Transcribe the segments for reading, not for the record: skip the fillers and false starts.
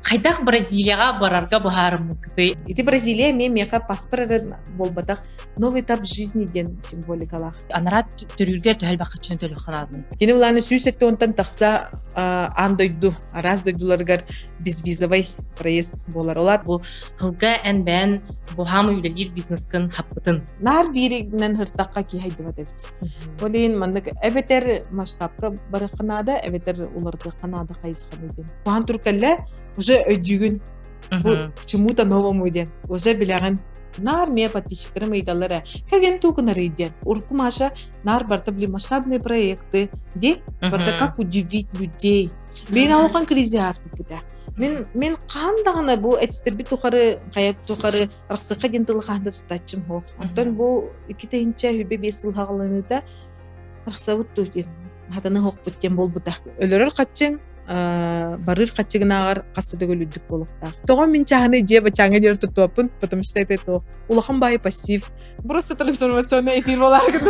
Хайдах Бразилияҕа барарга быһаарыммыккытый? Ити Бразилия эмиэ миэхэ паспорт эрэ буолбатах, новый этап жизни диэн символикалаах. Анараа төрүүргэ төһөлбэххиччини төлүөххэ нааданы? Кини былааны 170-тан тахса аан дойду, араас дойдуларыгар безвизовый проезд буолар. Олар бу хылга эн бэйэн бу хаамы үлэлиир бизнескын хаппытын. Наар бииригинэн хыртахха киһи хайдыбат эбит. Ол иһин маннык эбэтэр масштабка барыахха наада, эбэтэр уларытыахха наада хайысханы диэн. Куһаҕан турук кэллэ, уже өйдүүгүн. Бу к чему-то новому диэн. Уже билэҕин. Наар мия подписчиктарым ыйыталлар ээ. Кэргэн туукунарый диэн. Урукку Маша наар барта били масштабные проекты ди барта как удивить людей. Мин алхан кризис ааспыппыта. Мин мин хаан даҕаны бу этистербит тухары хайа тухары арахсыха диэн тылы хаан да туттааччым суох. Онтон бу икки тыһыынча 25 сыл хаҕаланыыта арахсабыт дуу диэн хатаны хоқпут диэн буолбута. Өлөрөр хаччыҥ барыр хаччыгынааҕар хас да төгүл үрдүк буолуохтаах. Тоҕо мин чааһынай дьиэ бачааҥҥа диэн туттуоппун, потому что это то улахан баайы пассив. Просто трансформационный эфир буолааргын.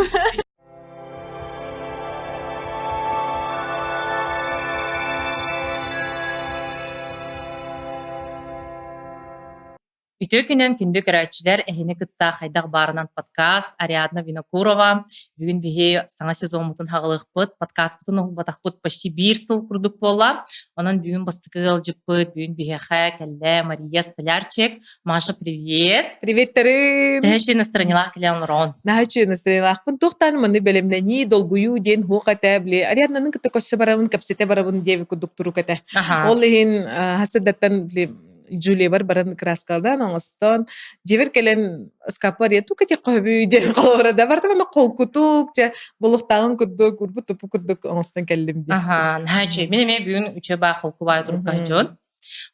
Үтүө күнэн күндү көрөөччүлэр, эһини кытта хайдах баарынан подкаст Ариадна Винокурова. Бүгүн биһи саҥа сезоммутун хаҕылыахпыт, подкастпытын уһулбатахпыт почти биир сыл курдук буолла. Онон бүгүн бастакы ыалдьыппыт, бүгүн биһиэхэ кэллэ Мария Столярчик. Маша, привет! Приветтэрим! Төһө настроениялаах кэлэн олороҕун? Наһаа настроениялаахпын. Туохтаан манны бэлэмнэнии, долгуйуу диэн хуох этэ. Били Ариаднаны кытта көрсө барабын, кэпсэтэ барабын диэбит курдук турук этэ. Ол иһин хасыдаттан били Джулиябар баран краскалаан оҥостон дьиэбэр кэлэн ыскааппар я тука тиэххэ сөбүй диэн холобура да барыта манна холкутук дьэ булуохтааҕын курдук урбут тупу курдук оҥостон кэллим дии. Аха, наһаа үчүгэй. Мин эмиэ бүгүн үчүгэй баа холку баай турукка сылдьабын.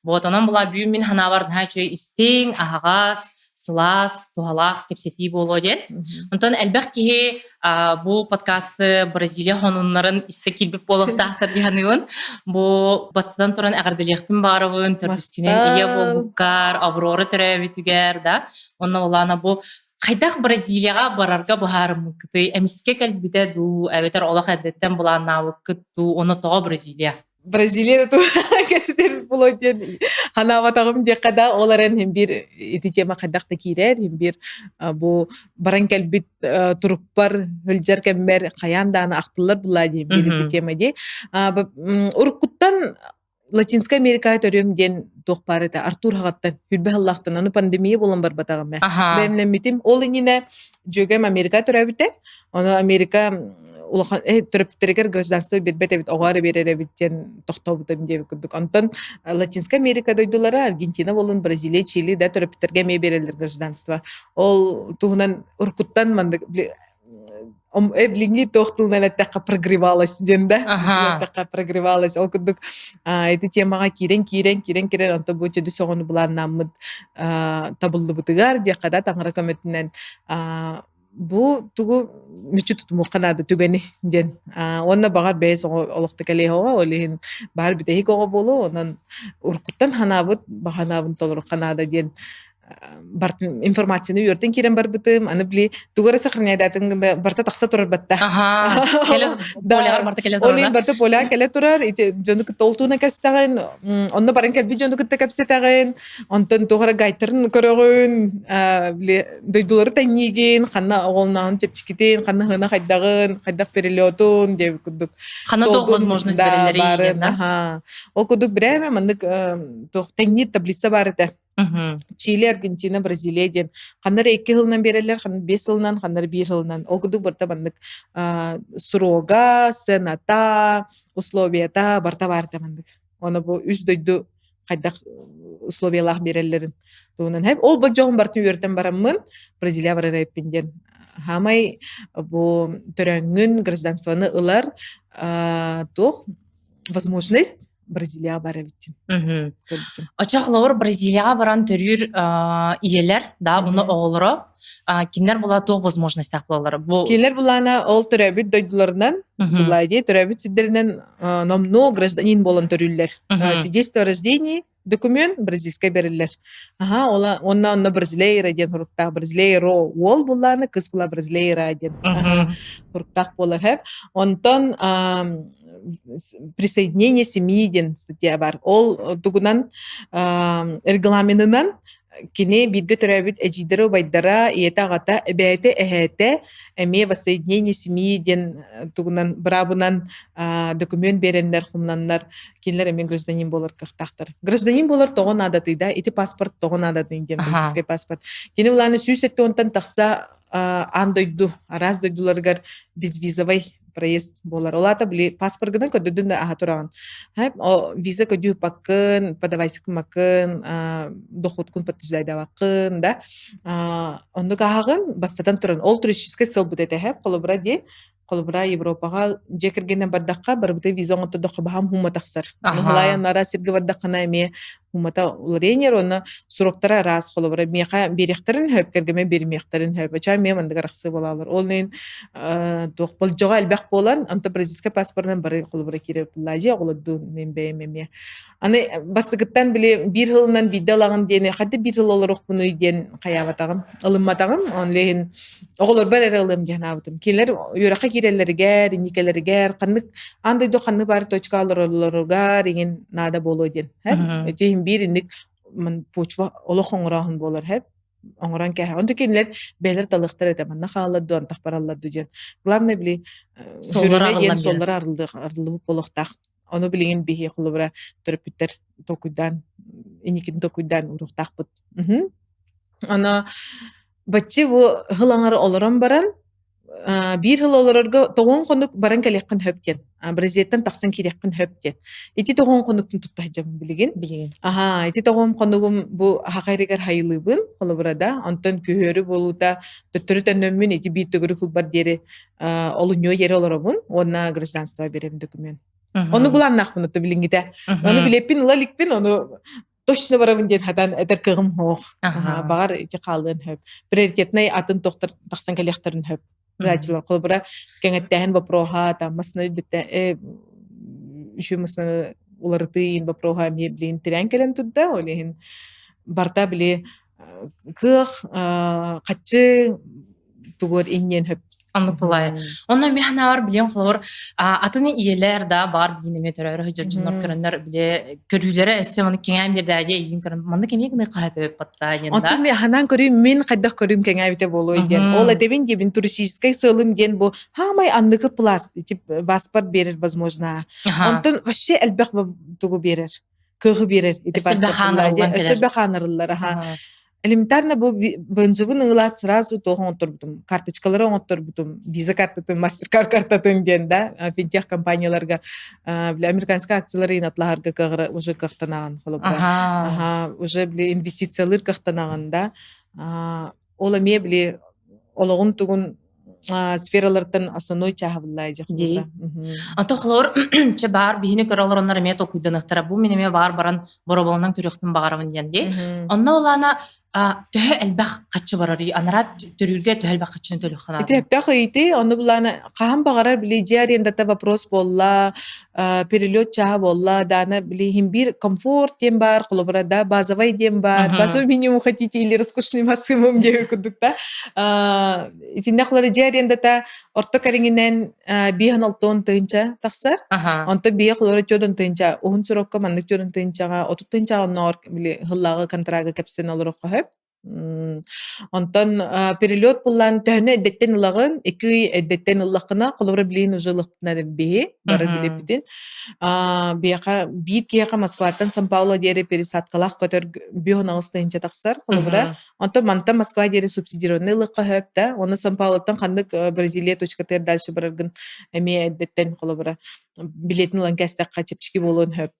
Вот онон була бүгүн мин ханаабар наһаа үчүгэй истиҥ, аһаҕас, сылаас, туһалаах кэпсэтии буолуо диэн. Онтон элбэх киһи бу подкасты Бразилия хонуннарын истэ киирбит буолуохтаахтар дии саныыбын. Бу бастатан туран эҕэрдэлиэхпин баарабын, төрдүскүнэн ийэ буолбуккар, Аврора төрөөбүтүгэр да. Онно улаана бу хайдах Бразилияҕа барарга быһаарыммыккытый? Эмискэ кэлбитэ дуу, эбэтэр олох эрдэттэн былааннаабыккыт дуу, ону тоҕо Бразилия? Бразилия кэситэр буолуо диэн ханаабатаҕым диэххэ да, ол эрэн иһин биир ити тема хайдах да киирэр, иһин биир бу баран кэлбит турукпар сылдьар кэммэр хайаан даҕаны ахтыллар булаа диэн биир ити тема дии. Уруккуттан Латинскай Америкаҕа төрүөм диэн туох баар этэ Артур хаҕаттан хүрбэ сыллаахтан аны пандемия буолан барбатаҕым ээ. Бэлэмнэммитим. Ол иннинэ дьүөгэм Америка төрөөбүтэ. Ону Америка улахан төрөппүттэригэр гражданство биэрбэт эбит, оҕо эрэ биэрэр эбит диэн тохтообутум диэбит курдук. Онтон Латинскай Америка дойдулара Аргентина буоллун, Бразилия, Чили да төрөппүттэргэ эмиэ биэрэллэр гражданство. Ол туһунан уруккуттан маннык билиҥҥи туох тылынан эттэххэ прогревалась диэн да эттэххэ прогревалась ол курдук ити темаҕа киирэн киирэн киирэн киирэн онтон бу чөдүс оҕону былааннааммыт табыллыбытыгар диэххэ да таҥара көмөтүнэн бу тугу мүччү тутумуохха наада түгэни диэн. Уонна баҕар бэйэс оҕо олохто кэлиэх оҕо, ол иһин баар бүтэһик оҕо буолуо, онон уруккуттан ханаабыт баҕанаабын толоруохха наада диэн бартын информацияны үөртэн киирэн барбытым. Аны били тугу эрэ сохраняйдаатын барыта тахса турар батта. Да, барта кэлэ Ол иһин барыта поля кэлэ турар. Ити дьону кытта ол тууна кэстэҕин, онно баран кэлбит дьону кытта кэпсэтэҕин, онтон туох эрэ гайдтарын көрөҕүн, били дойдулары тэҥниигин, ханна оҕолноон чэпчэкитин, ханна хына хайдаҕын, хайдах перелетун диэбит курдук. Ханна туох возможность бэриллэрий Аха. Ол курдук бирээмэ маннык туох тэҥниир таблица баар этэ. Чили, Аргентина, Бразилия диэн ханна эрэ икки сылынан биэрэллэр, ханна биэс сылынан, ханна эрэ биир сылынан. Ол курдук барыта маннык срога, цената, условията барыта баар этэ маннык. Оны бу үс дойду хайдах условиялаах биэрэллэрин туһунан хэп ол болдьоҕун барытын үөрэтэн бараммын Бразилия барар эбиппин диэн хаамай бу төрөөҥҥүн гражданствоны ылар туох возможность Бразилияҕа бар эбиттин. Очохлоор Бразилияҕа баран төрүүр ийэлэр да уну оҕолоро кинилэр була туох возможностях булаллар бу кинилэр булаана ол төрөөбүт дойдуларынан булаа дии төрөөбүт сирдэринэн номнуо гражданин буолан төрүүллэр свидетельство о рождении. Документ бразильскай бериллэр. Аха, ола онно онно бразилейра диэн хуруктаах бразилейро уол буллааны кыз була бразилейра диэн хуруктаах буолар хэп. Онтон присоединение семьи диэн статья бар. Ол тугунан регламенынан кини бииргэ төрөөбүт эдьиийдэрэ убайдара, ийэтэ аҕата, эбээтэ эһээтэ эмиэ воссоединение семьи диэн тугунан быраабынан документ биэрэннэр хумнаннар кинилэр эмиэ гражданин буолар кыахтаахтар. Гражданин буолар тоҕо наадатый да? Ити паспорт тоҕо наадатый диэн политическай паспорт. Кини былааны 170-тан тахса аан дойду араас дойдуларыгар безвизовый проезд буолар. Ол аата били паспоргынан көрдөрдүн да аха тураҕын. Виза көдүү паккын, подавайсыкмаккын, доходкун подтверждайдабаккын да. Оннук аһаҕын бастатан туран ол туристическай сыл бут этэ холобура дии Холобура, Европаҕа дьиэ кэргэнинэн бардахха, барыбыта виза оҥоттордоххо баһаам һума тахсар. Аха. Нара сиргэ бардаххына эмиэ һумата уларыйан уонна суруктара араас холобура миэхэ биэриэхтэрин хөп, кэргэмэ биэримиэхтэрин хөп. Оча эмиэ мандыгар арахсыы буолалар. Ол иһин туох болдьоҕо элбэх буолан, онто бразильскай паспорынан бары холобура киирэр буолла. Дьиэ оҕолордуун мин бэйэм эмиэ. Аны бастакыттан били биир сылынан биирдэ ылаҕын диэни ханна биир сыл олоруохпунуй диэн хайаабатаҕым, ылымматаҕым. Онно иһин оҕолорбор эрэ ылыам диэн санаабытым. Кинилэр үөрэххэ киирэллэригэр, инникэлэригэр ханнык аан дойду ханнык баар точка олороллоругар иҥин наада буолуо диэн. Ити иһин биир инник почва олох оҥорооһун буолар хэп оҥорон кээһэ. Онту кинилэр бэйэлэр талыахтар этэ манна хааллар дуо, антах бараллар дуо диэн. Главное били Суоллара сүрүнэ диэн арыллан биэрэр. суоллара арыллыбыт буолуохтаах. Ону билигин биһи холобура төрөппүттэр толкуйдаан инникитин толкуйдаан уруохтаахпыт. Аны баччы бу сыл аҥары олорон баран биир сыл олорорго тоҕуон хонук баран кэлиэххин сөп диэн. Бразилияттан тахсан киириэххин сөп диэн. Ити тоҕуон хонуктун тутта сылдьабын билигин. Билигин. Аһаа, ити тоҕуон хонугум бу аһаҕа иригэр хайылыыбын, холобура да. Онтон күһүөрү буолуута төттөрү төннөммүн ити биир төгүрүк сылбар диэри олунньу диэри олоробун уонна гражданство биэрэм документ. Ону былааннаахпын ото билиҥҥитэ. Ону билэппин ыла иликпин, ону точно барабын диэн хатан этэр кыаҕым суох. Баҕар ити хаалыан сөп. Приоритетнай атын тохтор тахсан кэлиэхтэрин сөп. Задачалар холобура кэҥэттээһин вопроһа, там масына үрдүттэн үчү масына уларытыы вопроһа эмиэ билигин тирээн кэлэн турда. Ол иһин барта били кыах хаччы тугуор инниэн хөп Оннук буолаайа. Онно эмиэ санаабар билиэн холобур атын ийэлэр да баар билиин эмиэ төрөөрө сылдьар дьоннор көрөннөр били көрүүлэрэ өссө маны кэҥээн биэрдээдьэ эйиин көрөн маннык эмиэ гына хаһа баттаа диэн да. Онтон мен ханаан көрүүм мин хайдах көрүүм кэҥээбитэ буолуой диэн. Ол этэбин диэбин туристическай сыалым диэн бу хаамай анныгы пласт тип паспорт биэрэр возможно. Онтон вообще элбэх тугу биэрэр кыаҕы биэрэр ити Өссө өссө бэхаанарыллар аха элементарно бу бензобун ылаат сразу туох оҥотторбутум карточкалары оҥотторбутум виза картатын мастеркар картатын диэн да финтех компанияларга бile американскай акциялары инатлаһарга кыаҕыра уже кыахтанаҕын холобура аха уже били инвестициялыыр кыахтанаҕын да ол эмиэ били олоҕун тугун сфералартан основной чааһа буллаа дии. Ото холор чэ баар биһини көрө олороннор эмиэ толкуйданыхтара бу мин эмиэ баар баран бороболунан көрүөхпүн баҕарабын диэн дии. Онно улаана төһө элбэх хаччы барар анараа төрүүргэ төһө элбэх хаччыны төлүөххэ Ити эптэх ыйытыы ону булаана хаһан баҕарар били дьиэ арендата вопрос буолла перелет чааһа буолла даана били иһин биир комфорт диэн баар холобура да базовый диэн баар базовый минимум хотите или роскошный максимум диэн курдук да итиннэ холобура дьиэ арендата орто кэриҥинэн 5-6 тыһыынча тахсар онтон биэ холобура 4 тыһыынча уһун срокка маннык 4 тыһыынчаҕа 30 тыһыынчаҕа оннооҕор били сыллааҕы контрагы кэпсэтэн олоруохха сөп Онтон перелет буллаан төһөнү эрдэттэн ылаҕын, 2 ый эрдэттэн ыллаххына, холобура билигин уже ылыахпытына биһи, бары билиппитин. Биһиэхэ биир киһиэхэ Москваттан Сан-Пауло диэри пересадкалаах көтөр 5-8 тыһыынча тахсар, холобура. Онтон мантан Москва диэри субсидированный ылыахха сөп да. Уонна Сан-Паулоттан ханнык Бразилия точкатыгар дальше бараргын эмиэ эрдэттэн холобура билиэтин ылан кээстэххэ чэпчэки буолуон сөп.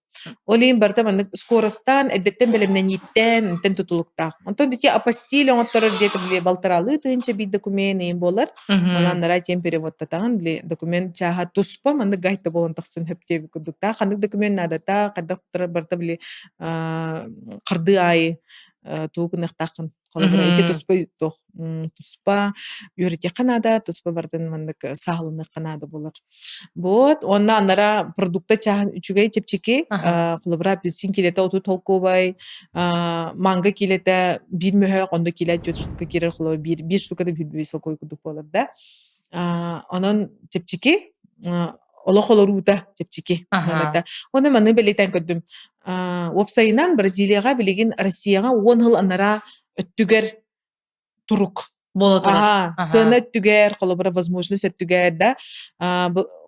Ол иһин барыта маннык скоростаан, эрдэттэн бэлэмнэнииттэн, интэн тутулуктаах. Онтон ити апостиль оҥотторор диэтэ били балтараалыы тыһыынча биир документ иһин буолар. Онон анараа тиэн переводтатаҕын били документ чааһа туспа маннык гайта буолан тахсан сөп диэбит курдуктаах. Ханнык документ наадата, хайдах туттарар барыта били хардыы аайы тугу гыныахтааххын. Холобура, ити туспа туох туспа үөрэтиэххэ наада, туспа бардын маннык саһылыныахха наада буолар. Вот, уонна анара продукта чааһын үчүгэй чэпчэки, холобура, апельсин килэтэ 30 толкуобай, манго килэтэ биир мөһөөх, онно килэ 4 штука киирэр, холобура, биир штуката биир солкуой курдук буолар да. Онон чэпчэки, олох олоруута чэпчэки. Оны маны бэлиэтээн көрдүм. Уопсайынан Бразилияҕа билигин Россияҕа 10 сыл анараа өттүгэр турук буола турар. Сыана өттүгэр, холобура, возможность өттүгэр да,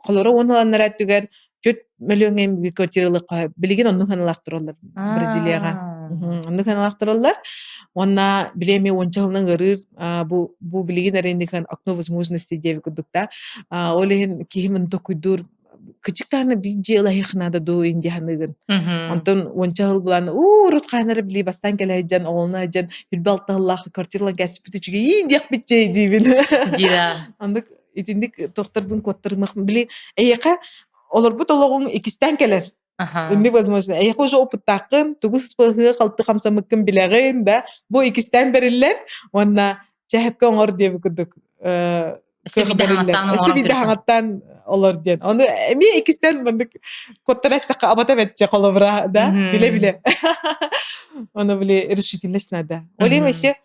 холобура, 10 сыл анараа өттүгэр 4 мөлүөҥҥэ квартиралык билигин оннук ханалаах тураллар Бразилияҕа. Оннук ханалаах тураллар. Уонна били эмиэ уонча сылынан ыарыыр бу билигин эрэ инникэн окно возможностей диэби курдук да. Ол иһин киһи мын токуйдуур кычык даҕаны биир дьыала иһихнаада дуу инди ханыгын. Онтон уонча сыл булан уу урут хаанара били бастаан кэлэ сылдьан оҕолоно сылдьан үрбэ алта сыллаах квартиралан кээспит үчүгэй диэхпит диибин. Дира. Оннук итинник тохторбун куоттарымах били эйиэхэ олорбут олоҕуҥ иккистээн кэлэр. Инник возможно. Эйиэхэ уже опыттааххын, тугу сыспыһыы халты хамсамыккын билэҕин да, бу иккистээн бэриллэр уонна чэһэпкэ оҥор диэби курдук Өссө биирдэ хаҥаттаан олор диэн. Ону эмиэ иккистээн маннык куоттара эстэххэ абата бэтчэ холобура да билэ-билэ. Ону били решительность надо. Ол иһин вообще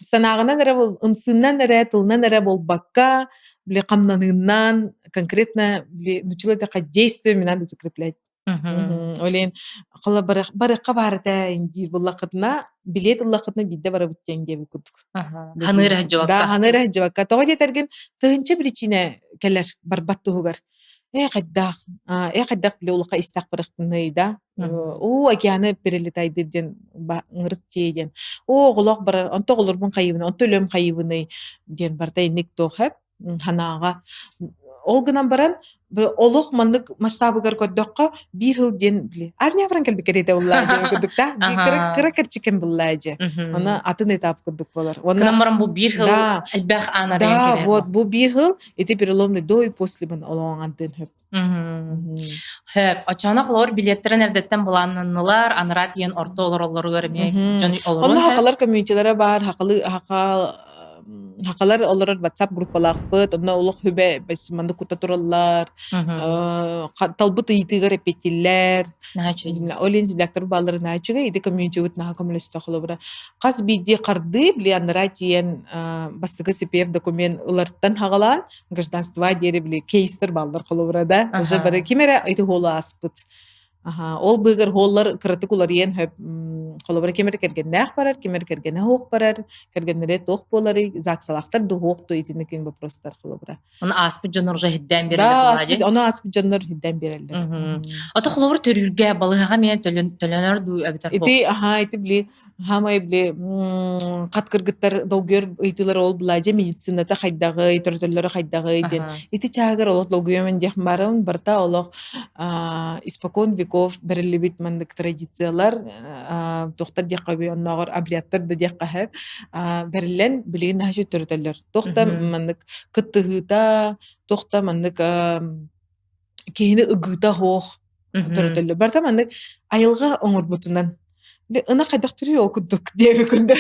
санааҕынан эрэ ымсыынан эрэ, тылынан эрэ буолбакка, били хамнаныынан конкретно били нучила этэ действиями надо закреплять. Ол иһин хола барыахха баар этэ диир буллаххытына, билиэт ыллаххытына биирдэ барабыт диэн диэбит курдук. Ханыыр сылдьыбакка. Да, ханыыр сылдьыбакка. Тоҕо диэтэргин тыһыынча биричиинэ кэлэр барбат туһугар. Ээ хайдах, ээ хайдах били улаха истэх барахпыный да. Оо, океаны перелетайдыр диэн ыҥырык дьиэ диэн. Оо, оҕолоох барар, онто оҕолорбун хайыбыный, онто өлөм хайыбыный диэн барыта инник туох эп ханаага. Ол гынан баран олох маннык масштабыгар көрдөххө биир сыл диэн били армия баран кэлбит кэриэтэ буллаа диэн курдук да кыра кыра кэрчикэн буллаа дьэ аны атын этап курдук болар гынан баран бу биир сыл элбэх аан да вот бу биир сыл ити переломный до и после олоҕоҥ хөп. Хөп. Оччоҕуна холобур билиэттэрин эрдэттэн былааннаннылар, анараа тиийэн орто олороллоругар эмиэ дьон олоруон Онно хахалар комьюнитилара баар, хахалы хаха хахалар олорор WhatsApp группалаахпыт, онно олох хүбэ маннык кута тураллар, талбыт ыйытыыгар эппиэттииллэр. Ол иһин земляктар бааллара наһаа үчүгэй, ити комьюнитибыт наһаа көмөлөстө холобура. Хас биирдии хардыы били анараа тиийэн бастакы CPF документ ылартан хаҕалаан гражданство диэри били кейстер бааллар холобура да уже бары ким эрэ ити хуолу ааспыт. Аха, ол быыгар хуоллар кыратык уларыйан хөп холобура ким эрэ кэргэннээх барар, ким эрэ кэргэнэ суох барар, кэргэннэрэ туох буоларый, ЗАГСалаахтар дуһуох ту итинник вопростар холобура. Оны ааспыт дьоннор уже хиддээн биэрэллэр. Да, ону ааспыт дьоннор хиддээн биэрэллэр. Ото холобур төрүүргэ балыһаҕа эмиэ төлөнөр дуу эбэтэр Ити аха ити били Хаамай били хат кыргыттар долгуйар ыйытыылара ол була дьэ медицината хайдаҕый, төрөтөллөрө хайдаҕый диэн. Ити чааһыгар олох долгуйамын диэх барым барыта олох испокон веков бэриллибит маннык традициялар туохтар диэххэ үгүй оннооҕор обрядтар да диэххэ сөп бэриллэн билигин наһаа үчүгэй төрөтөллөр. Туох да маннык кыттыһыыта, туох да маннык киһини ыгыыта суох төрөтөллөр. Барыта маннык айылҕа оҥорбутунан ынах хайдах төрүүр ол курдук диэбиккин да.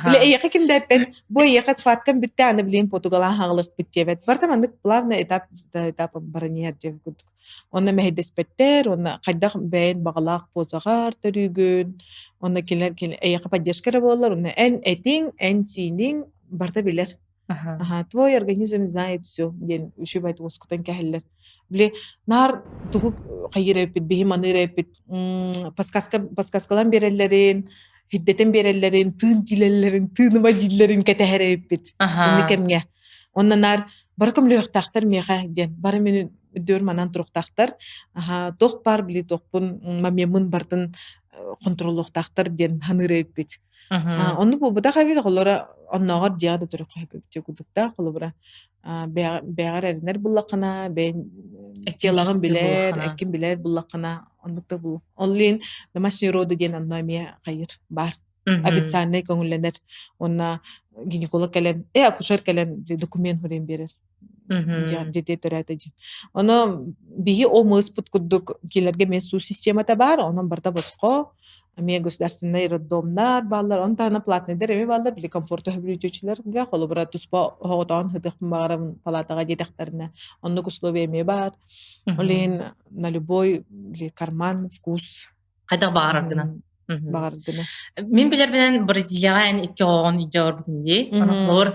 Бile эйиэхэ ким да эппэт, бу эйиэхэ схваткам бүттэ, аны билигин потугалаан хаалыахпыт диэбэт. Барыта маннык плавный этап этап баран иһэр диэбит курдук. Онно мэһэйдэспэттэр, уонна хайдах бэйэн баҕалаах позаҕар төрүүгүн, онно кинилэр эйиэхэ поддержка эрэ буоллар, онно эн этиҥ, эн сииниҥ барыта билэр. Аха, твой организм знает все диэн үчүгэй уоскутан кэһэллэр. Били наар тугу хайыыр эбиппит, биһи маныыр эбиппит, подсказка подсказкалаан биэрэллэрин, хиддэтэн биэрэллэрин, тыын диилэллэрин, тыыныма дииллэрин кэтэһэр эбиппит. Инни кэмҥэ. Онно наар бары көмөлөһүөхтаахтар миэхэ диэн, бары мин үрдүөр манан туруохтаахтар. Аха, туох баар били туохпун мамеммын бартын хонтуруоллуохтаахтар диэн ханыыр эбиппит. Оннук буолбатах эбит, холобура, оннооҕор дьиэҕэ да төрөххө сөп эбит курдуктаах, холобура, бэйэҕэр эрэнэр буллаххына, бэйэҥ телоҕын билэр, эккин билэр буллаххына, оннук да бул. Ол иһин домашние роды диэн онно эмиэ хайыр баар. Официальнай көҥүллэнэр. Уонна гинеколог кэлэн, акушер кэлэн документ суруйан биэрэр. Дьиэ төрөөтө диэн. Ону биһи омыспыт курдук кинилэргэ эмиэ суу системата баар, онон барыта босхо. Эмиэ государственнай роддомнар бааллар, он таһынан платныйдар эмиэ бааллар, били комфорту хөбүлүүтүчүлэргэ, холобура туспа оһоҕотоон сытыахпын баҕарабын палатаҕа диэтэхтэринэ, оннук условия эмиэ баар. Ол иһин на любой били карман, вкус. Хайдах баҕараргынан. Баҕаргына. Мин билэрбинэн Бразилияҕа эн икки оҕоҕун илдьэ олорбутун дии. Ону холобур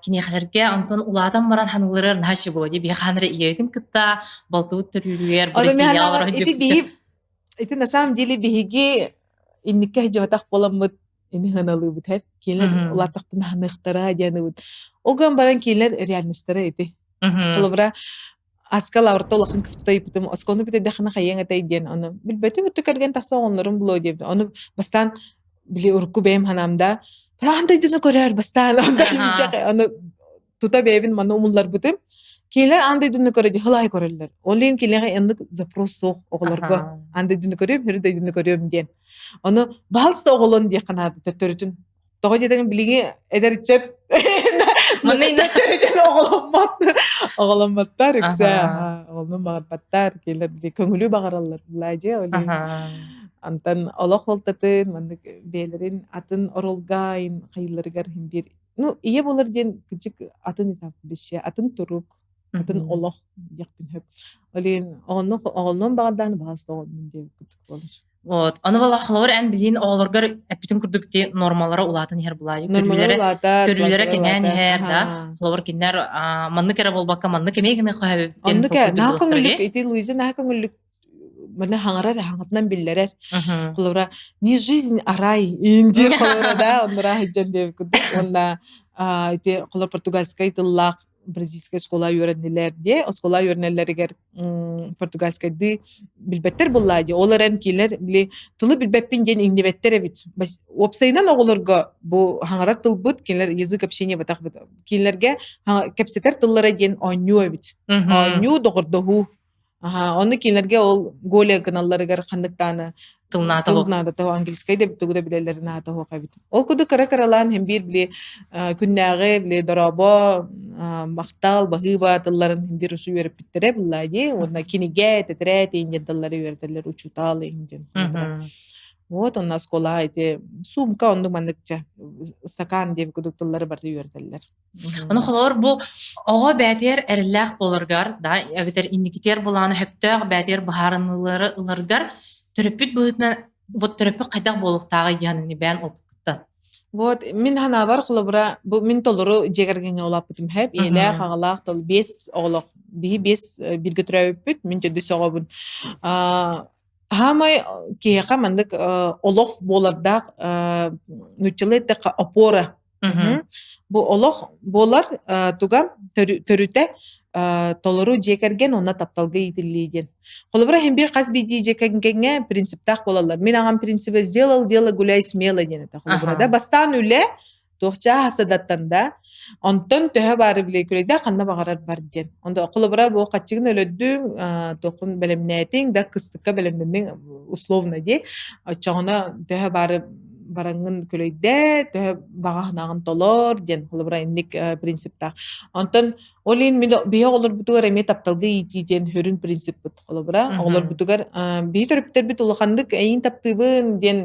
киниэхэлэргэ онтон улаатан баран ханыыларыгар наһаа үчүгэй дии. Биһи хаһан эрэ ийэбитин кытта балтыбыт төрүүрүгэр Бразилияҕа олоро сылдьыбыт. Ити на самом деле биһиги инникке сылдьыбатах буоламмыт ини сыаналыыбыт һэп. Кинилэр улааттахтына ханыахтара диэн Ол гынан баран кинилэр реальностара ити. Холобура аска лаврта улахан кыспыта ыйыппытым оскуоланы бүтэрдэххинэ хайыаҥ этэй диэн ону билбэтим өттө кэргэн тахса оҕоннорум булуо диэбит ону бастаан били урукку бэйэм санаамда аан дойдуну көрөөр бастаан ону тута бэйэбин манна умулларбытым кинилэр аан дойдуну көрө дьыһылаай көрөллөр ол иһин кинилэҕэ оннук запрос суох оҕолорго аан дойдуну көрүөм хөрү дойдуну көрүөм диэн ону баһалста оҕолон диэххэ наада төттөрүтүн Тоҕо диэтэрин билиҥи эдэрчэп төттөрүтүн оҕоломмот оҕоломмоттор үксэ оҕолонун баҕарбаттар кинилэр били көҥүлү баҕараллар былаадьы ол антан олох олтатын маннык бэйэлэрин атын орулга хайылларыгар биир ну ийэ буолар диэн кыдьык атын этап бишше атын турук атын олох диэхпин сөп ол иһин оҕоннон оҕолонуон баҕардаан баҕас оҕолонун диэбит буолар Вот. Ону буолла холобур эн билиин оҕолоргор эппитин курдук ти нормалара улаатан иһэр булаайы. Нормалара Көрүүлэрэ улаатар, көрүүлэрэ улаатар, кэҥээн улаатар. иһэр да. Аха. Холобур кинилэр маннык эрэ буолбакка маннык эмиэ гына хоһэбит диэн Оннук ээ, толкуйдуур наһаа буолуохтара көҥүллүк дии. ити Луиза наһаа көҥүллүк маны хаҥарар хаҥатынан биллэрэр. Мгм. Холобура не жизнь, а рай диир холобура да оннура сылдьан диэбит курдук. Уонна ити холобур португальскай тыллаах бразильскай школа үөрэннилэр диэ оскуола үөрэнэллэригэр португальскайдыы билбэттэр буоллаа дии ол эрэн кинилэр били тылы билбэппин диэн иҥнибэттэр эбит уопсайынан оҕолорго бу хаҥарар тылбыт кинилэр язык общения батах кинилэргэ кэпсэтэр тыллара диэн оонньуу эбит оонньуу доҕордоһуу Аха, ону кинилэргэ ол голя гыналларыгар ханныктааны Тылнаата тыл наадата английскай да тугу да билэллэр наада суох эбит. Ол курдук кыра-кыралаан һин биир били күннээҕи били дорообо, махтал, баһыыба тылларын һин биир усу үөрэппиттэрэ буллаа дии. Уонна кинигэ, тэтэрээт иин тыллары үөрэтэллэр учуутал иин диэн. Вот онно оскуола ити сумка оннук маннык стакан диэбит курдук тыллары барыта үөрэтэллэр. Ону холобур бу оҕо бээтигэр эрэллээх буоларгар да эбэтэр инникитигэр былааны сөптөөх бээтигэр быһаарыныылары ыларгар төрөппүт быһыытынан вот төрөппүт хайдах буолуохтааҕый диэн бэйэн опыккыттан. Вот мин ханаабар холобура бу мин толору дьиэ кэргэҥҥэ улааппытым хэп ийэлээх аҕалаах тол биэс оҕолоох биһи биэс бииргэ төрөөбүппүт мин төрдүс оҕобун Хаамай киһиэхэ маннык олох буолардаах нууччалыы эттэххэ опора Бу олох буолар туга төрүтэ толору дьиэ кэргэн уонна тапталга иитиллии диэн. Холобура иһин биир хас биирдии дьиэ кэргэҥҥэ принциптаах буолаллар. Мин аҕам принцибэ сделал дело гуляй смело диэн этэ. Холобура да бастаан үлэ туох чааһа садаттан да онтон төһө баары билэ күлэйдэ ханна баҕарар бар диэн. Онто холобура бу хаччыгын өлөрдүҥ туоххун бэлэмнээтиҥ да кыстыкка бэлэмнэнниҥ условно дии. Оччоҕуна төһө баары бараҥҥын көлөйдөө, төһө баҕаһынаҕын толор диэн холобура инник принциптаах. Онтон ол иһин мин биһи оҕолорбутугар эмиэ тапталга иитии диэн сүрүн принциппит холобура. Оҕолорбутугар биһи төрөппүттэрбит улаханнык эйиин таптыыбын диэн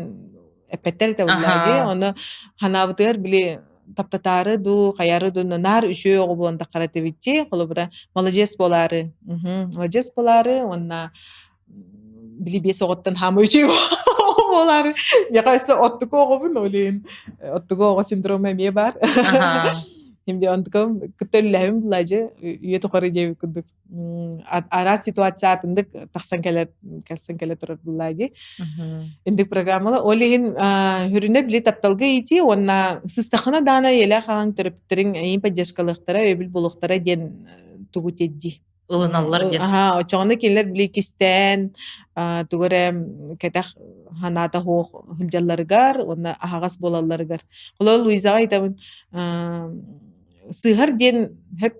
эппэттэр этэ буоллаа дии. Ону ханаабытыгар били таптатаары дуу, хайаары дуу наар үчүгэй оҕо буолан таххара этибит холобура маладьыас буолаары. Маладьыас буолаары уонна били биэс оҕоттон хаама үчүгэй буолаары миэхэ өссө оттуку оҕобун ол иһин оттуку оҕо синдрома эмиэ баар Химди онтукам кытта үллэһэбин булаажы үйэ тухары диэбит курдук араас ситуация атындык тахсан кэлэр кэлсэн кэлэ турар буллааги индик программала ол иһин хүрүнэ били тапталга иитии уонна сыстахына даана ийэлээх аҕаҥ төрөппүттэриҥ эйиин поддержкалыахтара өйөбүл буолуохтара диэн тугу тиэрдии ылыналлар диэн. Аһаа, оччоҕуна кинилэр били кистээн, тугу эрэ кэтэх санаата суох сылдьалларыгар уонна аһаҕас буолалларыгар. Холобур, Луизаҕа ыйытабын, сыыһар диэн сөп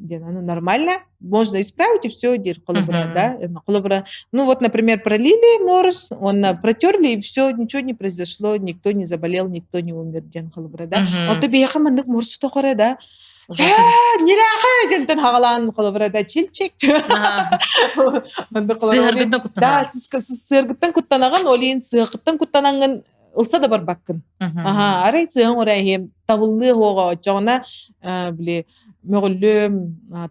Диэн ону нормально, можно исправить и все диир холобура, да. Холобура, ну вот, например, пролили морс, он протерли, и все, ничего не произошло, никто не заболел, никто не умер диэн холобура, да. Онто биһиэхэ маннык морсу тохоро, да. Нирээхэ диэнтэн хаҕалаан холобура да чилчик. Сыһаргыттан куттанаҕын. Да, сыаргыттан куттанаҕын, ол иһин сыахыттан куттанаҥҥын ылса да барбаккын. Аха, арай сыаһын орайым табыллыы хуоҕа оччоҕуна били мөҕүллүөм,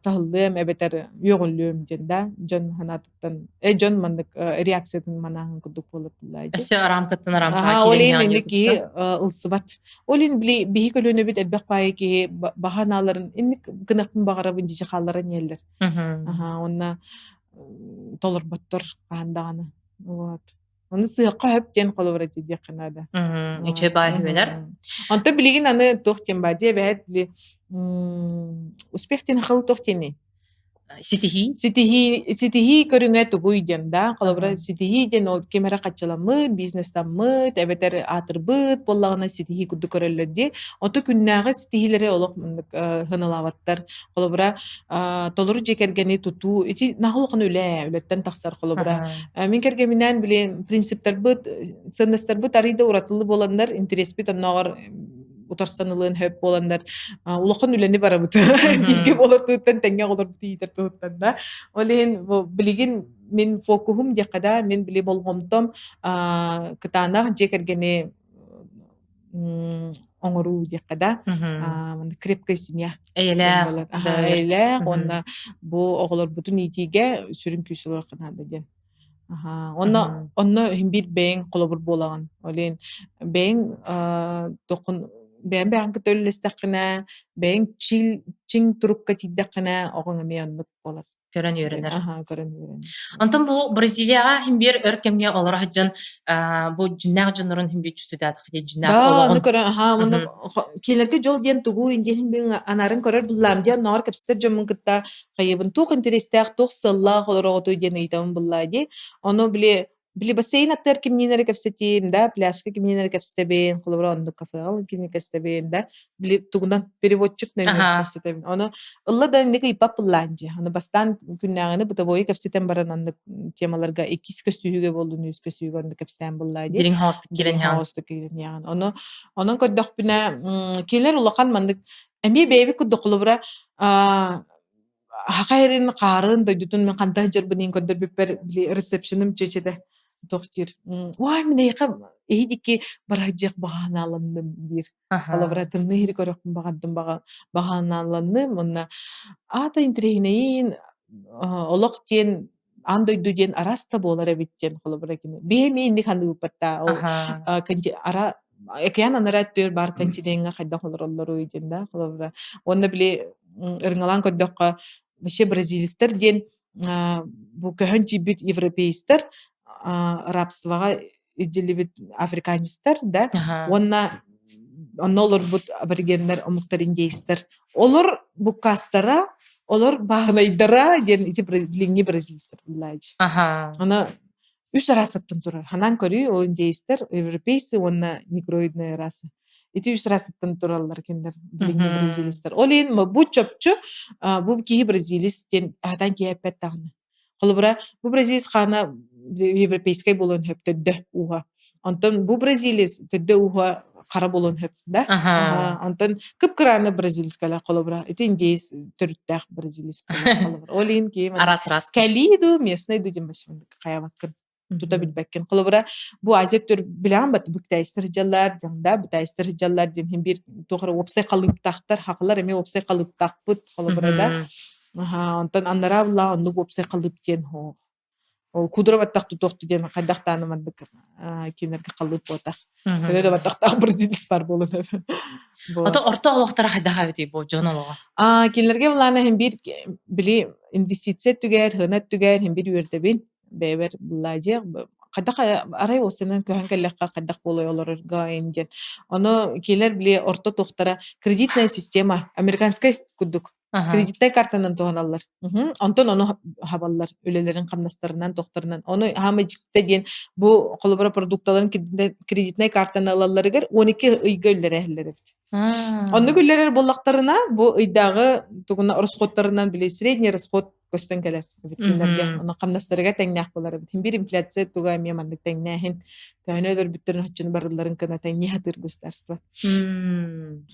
таһыллыам эбэтэр үөҕүллүөм диэн да дьон санаатыттан э дьон маннык реакциятын манааһын курдук буолар Өссө арамкаттан арамкаҕа Ол иһин инник киһи ылсыбат. Ол иһин били биһи көлүөнэбит элбэх баайы киһи баһанааларын инник гынахпын баҕарабын дьиже хаалларан иһэллэр. Аха, онна толорботтор хаһан даҕаны. Вот. Ону сыахха хөп диэн холобура диэххэ наада. Үчүгэй баай үһүлэр. Онтон билигин аны туох диэн баа диэ эбэһэт били успех диэн хыл туох диэний? Ситиһии. Ситиһии ситиһии көрүҥэ тугуй диэн да холобура ситиһии диэн ол ким эрэ хаччыламмыт, бизнестаммыт, эбэтэр аатырбыт буоллаҕына ситиһии курдук көрөллөр дии. Оту күннээҕи ситиһиилэри олох маннык сыаналаабаттар. Холобура толору дьиэ кэргэни тутуу ити наһаа улахан үлэ үлэттэн тахсар холобура мин кэргэминээн били принциптарбыт сыаннастарбыт арый да уратылы буоланнар интэриэспит оннооҕор утарсан ылыан хөп буоланнар улахан үлэни барабыт бииргэ болор туһуттан тэҥҥэ олорбут иитэр туһуттан да ол иһин билигин мин фокуһум диэххэ да мин били болҕомтом кытаанах дьиэ кэргэни оҥоруу диэххэ да крепкая семья эйэлээх эйэлээх уонна бу оҕолорбутун иитиигэ сүрүн күүс олорохха наада диэн онно онно иһин биир бэйэҥ холобур буолаҕын ол иһин бэйэҥ тоххун бэйэҥ бэйэҥ кытта үлэлэстэххинэ бэйэҥ чиҥ турукка тиийдэххинэ оҕоҥ эмиэ оннук буолар Көрөн үөрэнэр. Аха, көрөн үөрэнэр. Онтон бу Бразилияҕа иһин биир өр кэмҥэ олоро сылдьан бу дьиннээх дьоннорун иһин биир чувствуйдаатах дии дьиннээх Да, ону олоҕун. көрөн, аха, уонна кинилэргэ дьол диэн тугуй диэн мин анарын көрөр буллаам диэн оннооҕор кэпсэтэр дьоммун кытта хайыбын туох интэриэстээх, туох сыаллаах олороҕутуй диэн ыйытабын буллаа дии. Ону били Били бассейн аттыгар кимниин эрэ кэпсэтиим да, пляжка кимниин эрэ кэпсэтэбин, холобура оннук кафеҕа кимниин кэпсэтэбин да, били тугунан переводчик нөҥүө кэпсэтэбин. Ону ылла да инник ыйпап быллаан дии. Аны бастаан күннээҕини бытовойу кэпсэтэн баран оннук темаларга иккис көстүүгэ буоллун, үс көстүүгэ оннук кэпсээн буллаа дии. Дириҥ хаҕыстык киирэн Дириҥ хаҕыстык киирэн иһэҕин. Ону онон көрдөхпүнэ, кинилэр улахан маннык эмиэ бэйэбит курдук холобура Аха эрин хаарын дойдутун мин ханта сылдьарбын көрдөрбүппэр били ресепшеным чүөчэтэ туох диир уай мин эйиэхэ эһи диэки бараһыдьыах баҕанааланным диир. Холобура тымныы иһири көрүөхпүн баҕардым баҕанааланным уонна аата интэриэһинэйин олох диэн аан дойду диэн араас да буолар эбит диэн холобура кини биһи эмиэ инник саныыбыппар ол ара океан анараа өттүгэр баар континеҥҥа хайдах олороллоруй диэн да холобура уонна били ырыҥалаан көрдөххө вообще бразилецтэр диэн бу көһөн тиийбит европеецтэр рабствоҕа илдьиллибит африканецтар да уонна онно олорбут аборигеннар омуктар индейстэр олор буккаастара олор бааһынайдара диэн ити билиҥҥи бразилецтэр буллааччы Аны үс расаттан турар. Ханан көрүү ол индейстэр, европейцы уонна негроидная раса. Ити үс расаттан тураллар кинилэр билиҥҥи бразилецтэр. Ол иһин бу чопчу бу киһи бразилец диэн аатан киһи эппэт даҕаны. Холобура, бу бразилец хаана европейскай буолуон сөп төрдө ууһа. Онтон бу бразилец төрдө ууһа хара буолуон сөп да. Онтон кып-кырааны бразильскалар холобура. Ити индеец төрүттээх бразилец холобура. Ол иһин киһи Арас-арас. кэлии дуу, местный дуу диэн хайабаккын тута билбэккин. Холобура, бу Азия төр билэҕин бат быктайстар дьаллар, дьаҥда бытайстар дьаллар диэн хин биир туох эрэ уопсай халыыптаахтар, хахалар эмиэ уопсай халыыптаахпыт холобура да. Аха, онтон аннараа буллаа оннук уопсай халыып диэн хоох. Ол кудра баттах тутуохту диэн хайдахтааны маннык кинилэргэ халыып буотах. Төбө да баттахтаах бразилец бар буолан Ото орто олохторо хайдах эбитий бу дьон олоҕо? Аа, кинилэргэ былаана хин биир били инвестиция өттүгэр, хына өттүгэр хин биир үөрдэбин. Бэйэбэр буллаа диэх хайдах арай уопсайынан көһөн кэллэххэ хайдах буолуой олорорго ин диэн. Ону кинилэр били орто туохтара кредитная система американскай курдук. Кредитнай картанан туһаналлар. Онтон ону хабаллар үлэлэрин хамнастарынан, тохторунан. Ону хаама дьиктэ диэн бу холобура продукталарын кредитнай картаны ылалларыгар 12 ыйга үллэрэһэллэр эбит. Оннук үллэрэр буоллахтарына бу ыйдааҕы тугуна расходтарынан били средний расход көстөн кэлэр эбит кинилэргэ. Ону хамнастарыгар тэҥнээх буолар эбит. Биир инфляция туга эмиэ маннык тэҥнээһин төһөнү өлөрбүттэрин оччону барылларын кына тэҥнии сатыыр государство.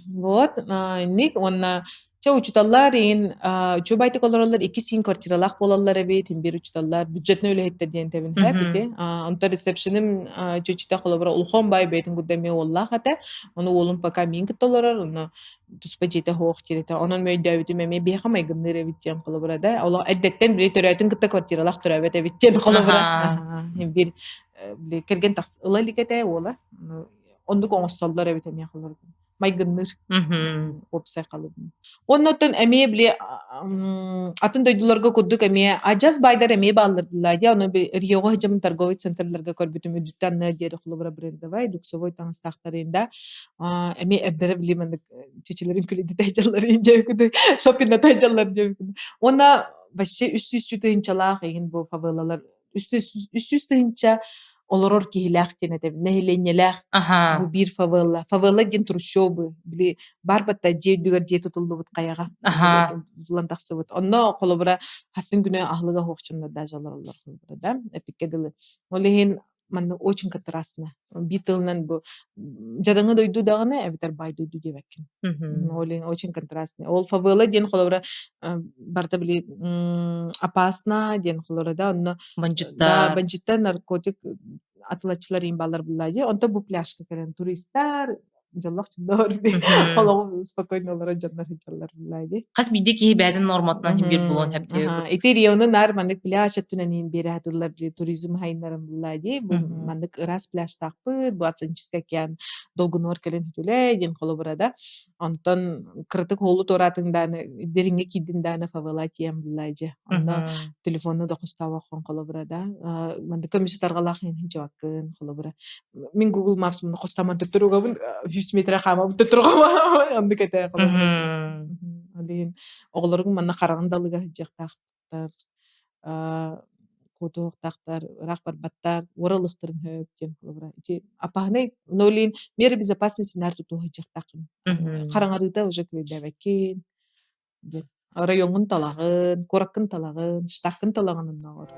Вот, инник уонна чэ учуталлар иин үчүгэй олороллор икки сиин квартиралаах буолаллар эбит биир учуталлар бюджетный үлэһиттэр диэн тэбин хэпити онто ресепшеним чүчүтэ холобура улахан бай бэйтин курда эмиэ уоллаах этэ ону уолум пока миин кытта олорор ону туспа дьиэтэ суох диэтэ онон өйдөөбүтүм эмиэ биһиэхэ майгынныыр эбит диэн холобура да олох эрдэттэн били төрөөтүн кытта квартиралаах төрөөбөт эбит диэн холобура биир били кэргэн тахс ыла илик этэ уола оннук оҥостоллор эбит эмиэ холобура майгынныыр уопсай халыбын. Оннуттан эмиэ били атын дойдуларга курдук эмиэ адьас баайдар эмиэ бааллар дии ону Риоҕа сылдьаммын торговый центрларга көрбүтүм үрдүттэн анныа диэри холобура брендовай люксовой таҥастаахтарын да эмиэ эрдэрэ били маннык чэчилэрин күлүдүтэ дьаллар диэбиккин шоппината дьаллар диэбиккин уонна вообще 300 тыһыынчалаах игин бу фавелалар 300 тыһыынча олорор киһилээх диэн этэбин нэһилиэнньэлээх бу биир фавела фавела диэн трущобы били бар батта дьиэ үрдүгэр дьиэ тутуллубут хайаҕа тутуллан тахсыбыт онно холобура хасын күнү аһылыга суох даже олороллор холобура да эпиккэ дылы ол иһин манна очень контрастно биир тылынан бу дьадаҥы дойду даҕаны эбэтэр баай дойду диэбэккин ол иһин очень контрастный ол фавела диэн холобура барыта били опасно диэн холобура да онно бандьыттар бандьыттар наркотик атылаччылар иин баалар булла дии онтон бу пляжка кэлэн туристар дьоллоох дьоннор олоҕу спокойно олорор дьоннор сылдьаллар булла дии Хас биирдии киһи бэйэтин норматынан биир булуон сөп Ити Риону наар маннык пляж өттүнэн иин биэрэ сатыыллар били туризм хайыннарын булла дии бу маннык ыраас пляжтаахпыт бу Атлантический океан долгунугар кэлэн үтүлэй диэн холобура да онтон кыратык уолу туораатыҥ дааны дириҥҥэ киирдин дааны фавела тиийэн булла дьэ онно телефону да хостообоккун холобура да маннык көмүс тарҕалаах иһин дьыбаккын холобура мин Google Maps муну хостомон туругабын 100 метр хаамабын туругабын оннук этэ холобура ол иһин оҕолоруҥ манна хараҕын далыгар сылдьыахтаахтар куотуохтаахтар ыраах барбаттар уора ылыахтарын сөп диэн холобура ити опаһынай но илин меры безопасности наар тутуһа сылдьыахтааххын хараҥарыыта уже күөйдээбэккин диэн райоҥҥун талаҕын куораккын талаҕын штаккын талаҕын оннооҕор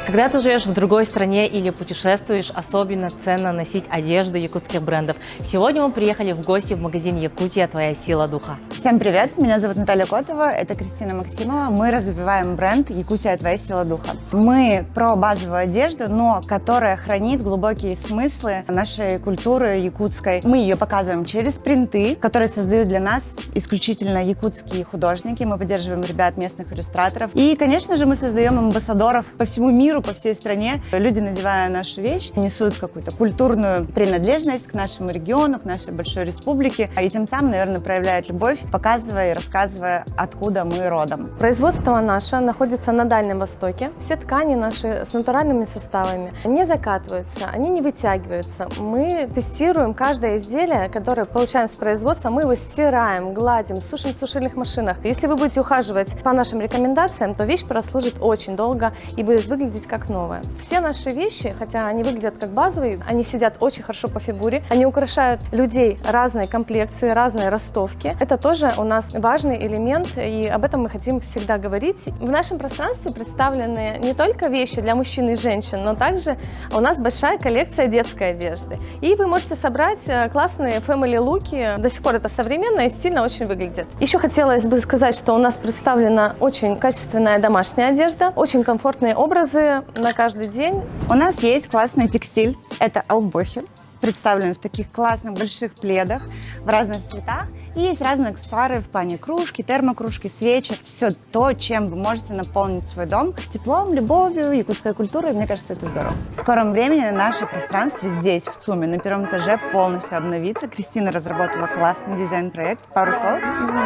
Когда ты живешь в другой стране или путешествуешь, особенно ценно носить одежду якутских брендов. Сегодня мы приехали в гости в магазин «Якутия. Твоя сила духа». Всем привет, меня зовут Наталья Котова, это Кристина Максимова. Мы развиваем бренд «Якутия. Твоя сила духа». Мы про базовую одежду, но которая хранит глубокие смыслы нашей культуры якутской. Мы ее показываем через принты, которые создают для нас исключительно якутские художники. Мы поддерживаем ребят местных иллюстраторов. И, конечно же, мы создаем амбассадоров по всему миру, по всей стране. Люди, надевая нашу вещь, несут какую-то культурную принадлежность к нашему региону, к нашей большой республике. И тем самым, наверное, проявляют любовь, показывая и рассказывая, откуда мы родом. Производство наше находится на Дальнем Востоке. Все ткани наши с натуральными составами не закатываются, они не вытягиваются. Мы тестируем каждое изделие, которое получаем с производства, мы его стираем, гладим, сушим в сушильных машинах. Если вы будете ухаживать по нашим рекомендациям, то вещь прослужит очень долго и будет выглядеть как новая. Все наши вещи, хотя они выглядят как базовые, они сидят очень хорошо по фигуре, они украшают людей разной комплекции, разной ростовки. Это тоже у нас важный элемент, и об этом мы хотим всегда говорить. В нашем пространстве представлены не только вещи для мужчин и женщин, но также у нас большая коллекция детской одежды. И вы можете собрать э, классные family луки. До сих пор это современно и стильно очень выглядит. Еще хотелось бы сказать, что у нас представлена очень качественная домашняя одежда, очень комфортные образы на каждый день. У нас есть классный текстиль. Это албохи представлен в таких классных больших пледах в разных цветах. И есть разные аксессуары в плане кружки, термокружки, свечи. Все то, чем вы можете наполнить свой дом теплом, любовью, якутской культурой. Мне кажется, это здорово. В скором времени наше пространство здесь, в ЦУМе, на первом этаже полностью обновится. Кристина разработала классный дизайн-проект. Пару слов.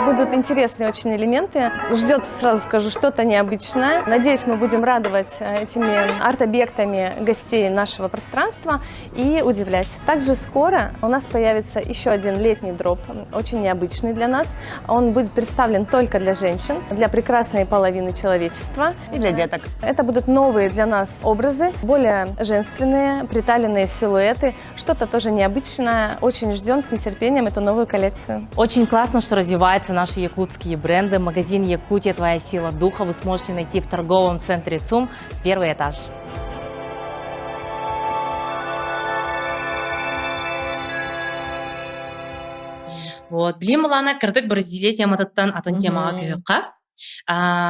Будут интересные очень элементы. Ждет, сразу скажу, что-то необычное. Надеюсь, мы будем радовать э, этими арт-объектами гостей нашего пространства и удивлять. Также скоро у нас появится еще один летний дроп, очень необычный для нас. Он будет представлен только для женщин, для прекрасной половины человечества. И для деток. Это будут новые для нас образы, более женственные, приталенные силуэты, что-то тоже необычное. Очень ждем с нетерпением эту новую коллекцию. Очень классно, что развиваются наши якутские бренды. Магазин «Якутия. Твоя сила духа» вы сможете найти в торговом центре ЦУМ, первый этаж. Вот. Билим булана кырдык Бразилия тематыттан атын темаға көһөкка.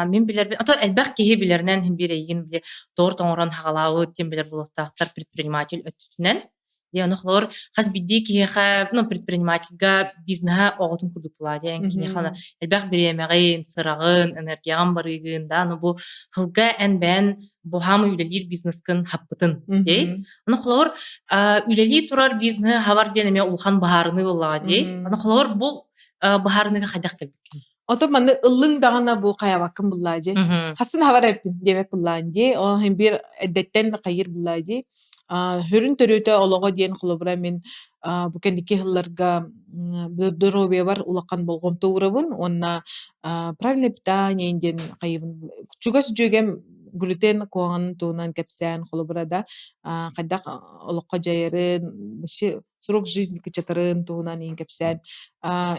Мин билер, ото элбэх киһи билеринэн хин биир эйигин били торт оҥорон хаҕалаабыт диэн билэр буолуохтаахтар предприниматель өттүтүнэн. Дии ону холобур хас биирдии киһиэхэ ну предпринимательга бизнеһа оҕотун курдук буолаа диэн киниэхэ аны элбэх бириэмэҕин, сыраҕын, энергияҕын барыыгын да, ну бу сылга эн бэйэн бу хаамай үлэлиир бизнескын хаппытын дии. Ону холобур үлэлии турар бизнеһи хабар диэн эмиэ улахан быһаарыныы буоллаҕа дии. Ону холобур бу быһаарыныыга хайдах кэлбиккин? Ото манны ыллыҥ даҕаны бу хайабаккын буллаа дии. Хасын хабар эппин диэбэт буллаан дии. Ол иһин биир эрдэттэн хайыр буллаа дии. Хөрүн төрүөтэ олоҕо диэн холобура мин бу кэнники сылларга доруобуйабар улахан болҕомто уурабын уонна правильное питание диэн хайыбын чугас дьүөгэм глютен куһаҕанын туһунан кэпсээн холобура да хайдах олоххо дьайарын вообще срок жизни кычатарын туһунан иин кэпсээн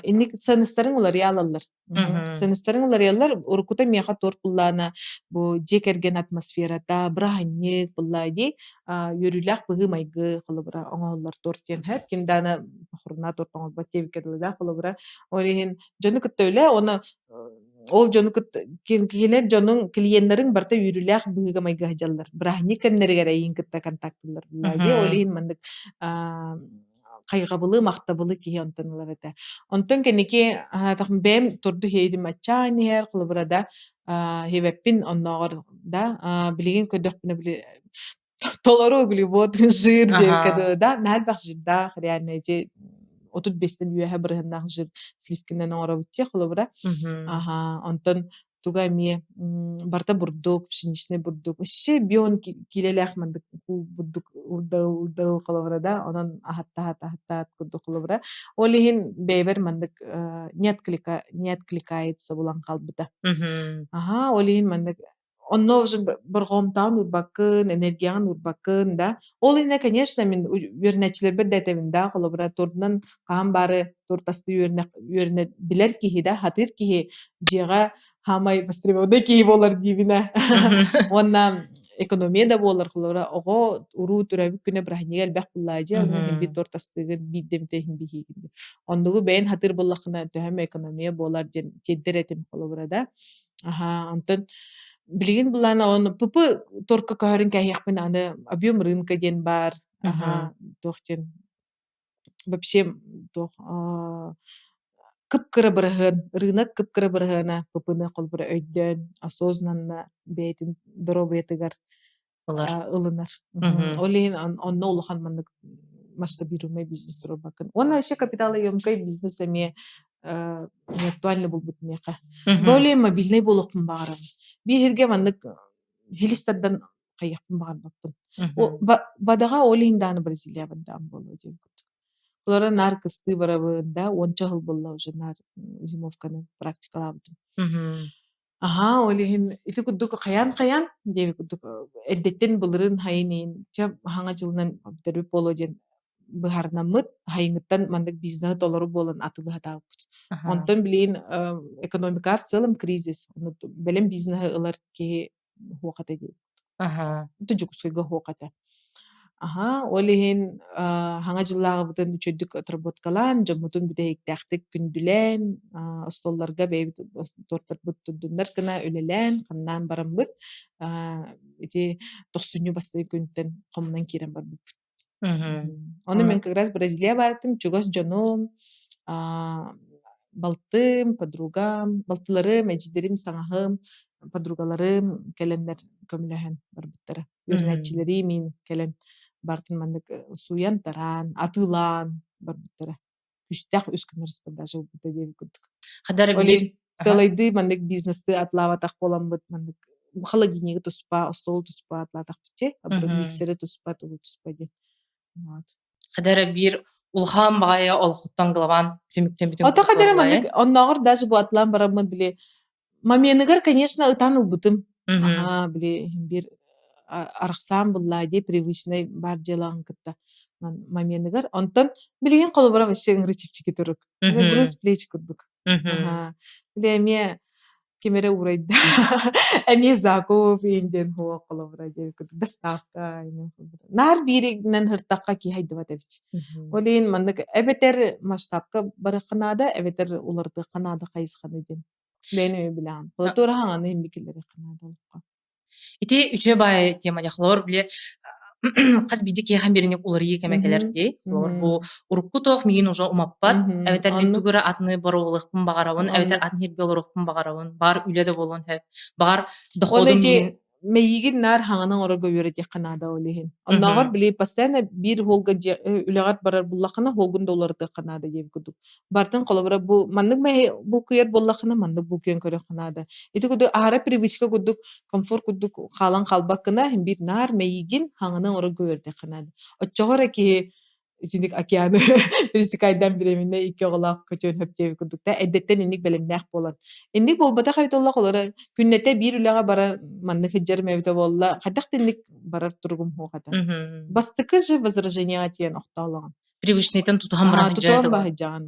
инник сыаннастарыҥ уларыйа алаллар. Сыаннастарыҥ уларыйаллар. Уруккута миэхэ торт буллаана бу дьиэ кэргэн атмосферата, бырааһынньык буллаа дии үөрүүлээх быһыы-майгы холобура оҥоһуллар торт диэн һэп. Ким дааны хурна торт оҥорбот диэбиккэ дылы да холобура. Ол иһин дьону кытта үлэ уонна ол дьону кытта киһилэр дьонуҥ клиеннэрин барыта үөрүүлээх быһыыга-майгыга сылдьаллар. Бырааһынньык кэмнэригэр эйигин кытта контактыллар буоллаа дии. Ол иһин маннык хайҕабылы, махтабылы киһи онтон ылар этэ. Онтон кэнники бэйэм турду иһиэйдим аччаан иһэр, холобура да иһибэппин оннооҕор да билигин көрдөхпүнэ били толору углевод, жир диэбиккэ дылы да, наһаа элбэх жирдаах, реально ити 35-тэн үөһэ бырыһыннаах жир сливкинэн оҥоробут дии холобура. Аха, онтон туга эмиэ барыта бурдук, пшеничный бурдук, вообще бион киилэлээх мандык бурдук урдал холобура да, онон аһаттаат аһаттаат курдук холобура. Ол иһин бэйэбэр маннык не отклика не откликается булан хаалбыта. Аха, ол иһин маннык Онно уже борҕомтоҕун уурбаккын, энергияҕын уурбаккын да. Ол иннинэ, конечно, мин үөрэнээччилэрбэр да этэбин да, холобура, тордунан хаһан баары торт астыы үөрэнэ билэр киһи да, хатыыр киһи дьиэҕэ хаамай востребованный киһи буолар диибин ээ. Уонна экономия да буолар, холобура, оҕо уруу төрөөбүт күнэ бырааһынньыга элбэх буллаа дьэ, онно иһин биир торт астыыгын, биирдэ эмитэ иһин биһиигин диэн. Оннугу бэйэн хатыыр буоллаххына, төһө эмэ экономия буолар диэн тиэрдэр этим, холобура да. Аһаа, онтон билигин былаана он ПП торка көһөрүн кээһиэхпин аны объем рынка диэн баар. Аһаа, туох диэн вообще туох кып-кыра быраһыан, рынок кып-кыра быраһыана ПП-ны холобура өйдөөн, осознанно бэйэтин доруобуйатыгар Ылар. ылынар. Ол иһин онно улахан маннык масштабируемый бизнес туруорбаккын. Уонна вообще капиталоемкай бизнес эмиэ не актуальный буолбут миэхэ. Более мобильный буолуохпун баҕарабын. Биир сиргэ маннык хилис тардан хайыахпын баҕарбаппын. Бадаҕа ол иһин даҕаны Бразилиябын даҕаны буолуо диэн курдук. Олора наар кыстыы барабын да, уонча сыл буолла уже наар зимовканы практикалаабытым. Аһаа, ол иһин ити курдук хайаан-хайаан диэби курдук эрдэттэн былырыын хайын иһин чэ хаҥа дьылынан бүтэрбит буолуо диэн быһаарынаммыт, хайыҥыттан маннык бизнеһы толору буолан атыылаһатаабыппыт. Онтон билигин экономика в целом кризис, бэлэм бизнеһы ылар киһи суох этэ диэбит. Ити Дьокуускайга суох этэ. Аһаа, ол иһин хаҥа дьыллааҕыбытын үчүгэйдик отработкалаан, дьоммутун бүтэһиктээхтик күндүлээн, остуолларга бэйэбит тортарбыт турдуннар гына үлэлээн, хамнаан бараммыт, ити тохсунньу бастакы күнтэн хомунан киирэн барбыппыт. Ону мин как раз Бразилия баартым, чугас дьонум, балтым, подругам, балтыларым, эдьиийдэрим, саҥаһым, подругаларым кэлэннэр көмөлөһөн барбыттара. Үөрэнээччилэри мин кэлэн бартын маннык сууйан-тараан, атыылаан барбыттара. Күстээх үс күн распродажа ылбыта диэбит курдук. Хадары Ол билир. иһин сыалайдыы маннык бизнесты атлаабатах буоламмыт маннык холодильнигы туспа, остуолу туспа атлаатахпыт дии. Миксери туспа, тугу туспа диэн. Вот. Хадара биир улахан баҕайы олохуттан главан түмүктэн бүтүн Ото хадара маннык оннооҕор даже бу атлаан бараммын били моменыгар, конечно, ытан ылбытым. Аха, били биир арахсаан буллаа дии привычный бар дьыалаҕын кытта моменыгар. Онтон билигин холобура вообще ыҥыры чэпчэки турук. Груз плеч курдук. Аха. Били эмиэ ким эрэ уурайда. Эмиэ закуп иин диэн хуо холобура диэбит курдук доставка Наар бииринэн һыртахха киһи хайдыбат эбит. Ол иһин маннык эбэтэр масштабка барыахха наада, эбэтэр уларытыахха наада хайысханы диэн. Бэйэни өйө билэҕин. Холотуора хаҥаны иһин бикиллэриэххэ наада олоххо. Ити үчүгэй баай тема дьахлоор били хас биирдии киһиэхэ бириник уларыйыы кэмэ кэлэр дии. Холобур, бу урукку туох миигин уже умаппат, эбэтэр мин тугу эрэ атыны боруобалыахпын баҕарабын, эбэтэр атын сиргэ олоруохпун баҕарабын, баҕар үлэ да буолуон сөп, баҕар доходум миигин Мэйиигин наар хаҥаны оҥорорго үөрэтиэххэ наада ол иһин. Оннооҕор били постоянно биир уолга дьиэ үлэҕэр барар буллаххына уолгун да уларытыахха наада диэбит курдук. Бартын холобура бу маннык мэһи булкуйар буоллаххына маннык булкуйан көрүөххэ наада. Ити курдук аһара привычка курдук комфорт курдук хаалан хаалбаккына биир наар мэйиигин хаҥаны оҥорорго үөрэтиэххэ наада. Оччоҕо эрэ киһи итинник океаны пересекайдан беременна икки оҕолоох көтүөн хөп диэбит курдук да эрдэттэн инник бэлэмнээх буолан инник буолбатах эбит олох олоро күннэтэ биир үлэҕэ барар маннык сылдьарым эбитэ буолла хайдах да инник барар туругум суох этэ бастакы же возражениеҕа тиийэн охтоолоҕун привычныйтан тутуһан баран тутуһан баһыдьаҕын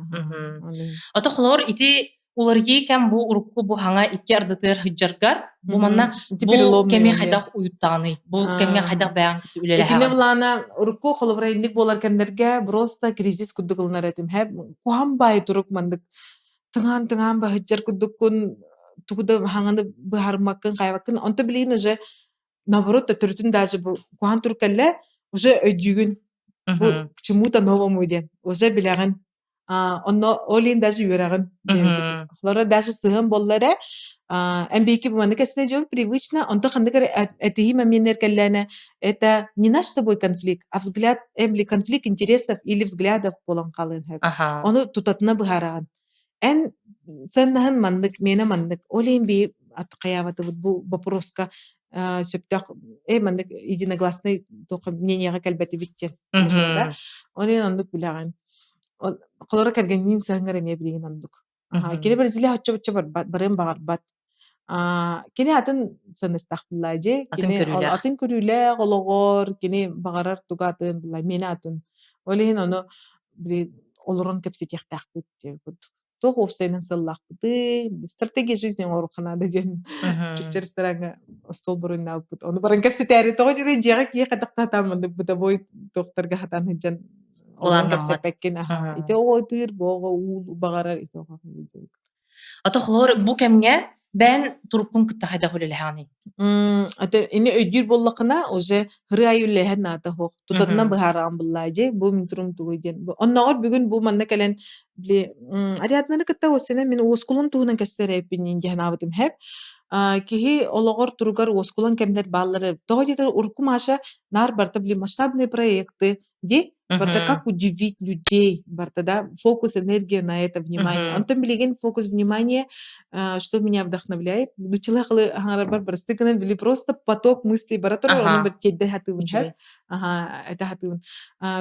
Ото холоор ити уларыйыы кэм бу урукку бу хаҥа икки ардытыгар сылдьаргар бу манна бу кэми хайдах уйуттаҕыный бу кэмҥэ хайдах бэйэҥ кытта үлэлэһэҕин Итиннэ былаана урукку холобура инник буолар кэмнэргэ просто кризис курдук ылынар этим һэ куһам баай турук маннык тыҥаан тыҥаан баһыдьар курдуккун тугу да хаҥаны быһаарыммаккын хайабаккын онто билигин уже наоборот төттөрүтүн даже бу куһаан турук кэллэ уже өйдүүгүн бу к чему-то новому диэн уже билэҕин онно ол иһин даже үөрэҕин Олоро даже сыһыан буолла эрэ эн биһиги маннык эссе дьон привычно онто ханнык эрэ этиһии моментнэр кэллээнэ это не наш с тобой конфликт а взгляд или конфликт интересов или взглядов буолан хаалыан сөп ону тутатына быһаараҕын эн ценнаһын маннык миэнэ маннык ол иһин биһи хайаабатыбыт бу вопроска сөптөөх э маннык единогласный мнениеҕа кэлбэтибит диэн ол иһин оннук билэҕин Холоро кэргэҥниин сыһыаҥҥар эмиэ билигин оннук. Кини Бразилия оччо-бачча барбат, барыан баҕарбат. Кини атын сыаннастаах буллаа дьи. Атын Кини көрүүлээх. атын көрүүлээх олоҕор, кини баҕарар туга атын буллаа, миэнэ атын. Ол иһин ону били олорон кэпсэтиэхтээхпит диэн курдук. Туох уопсайынан сыллаахпытый, стратегия жизни оҥоруохха наада диэн чукча рестораҥҥа остуол буруйнаабыппыт. Ону баран кэпсэтээри тоҕо дьиҥэ дьиэҕэ киһи хайдах да маннык бытовой туохтарга хатаан сылдьан олорон кэпсэппэккин аха ити оҕо ытыыр бу оҕо уу баҕарар ити оҕо Ата холоор бу кэмҥэ бэйэн туруккун кытта хайдах үлэлэһэҕиний? Ата ини өйдүүр буоллаххына уже һырыы айы үлэлэһэн наада суох. Тутатынан быһаараҕын буллаа дьи бу мин турум тугуй диэн. Оннооҕор бүгүн бу манна кэлэн били Ариаднаны кытта уоссана мин уоскулун туһунан кэпсээр эбиппин диэн санаабытым һэп. Киһи олоҕор туругар уоскулан кэмнэр бааллар. Тоҕо диэтэр урукку Маша наар барыта били масштабные проекты Ди барда как удивить людей барда да фокус энергия на это внимание. Онтон билигин фокус внимания что меня вдохновляет нуччалыы хаҥарарбар барысты гынан били просто поток мыслей бара турар ону бір тиэрдэ хатыыбын сөп ага это хатыыбын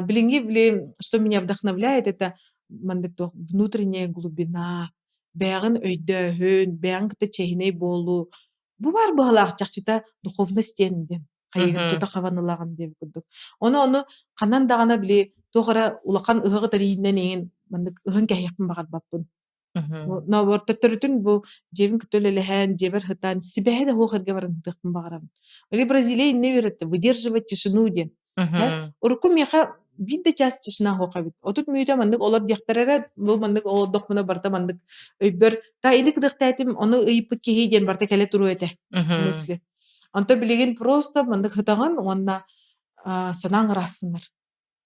билиҥҥи били что меня вдохновляет это маннык туох внутренняя глубина бэйэҕин өйдөөһүн бэйэҕин кытта чиэһинэй буолуу бу баар быһалаах чахчыта духовность диэн диэн хайыгын тута хабан ылаҕын диэбит курдук. Ону ону ханан даҕаны били туох эрэ улахан ыһыҕы тэрийинэн иҥин маннык ыһын кэһиэхпин баҕарбаппын. Наоборот, төттөрүтүн бу дьиэбин кытта үлэлэһэн, дьиэбэр сытан, сибэһэ да суох эргэ баран сытыахпын баҕарабын. Или Бразилия иннэ үөрэттэ, выдерживать тишину диэн. Урукку миэхэ биир да час тишина суох эбит. Отут мүнүүтэ маннык олор диэхтэрэ эрэ, бу маннык олордохпуна барыта маннык өйбөр та или кыдыхтаатым, ону ыйыппыт киһи диэн барыта кэлэ туруо этэ. Мысли. Онтон билигин просто маннык ытаҕын уонна санааҥ ыраастанар.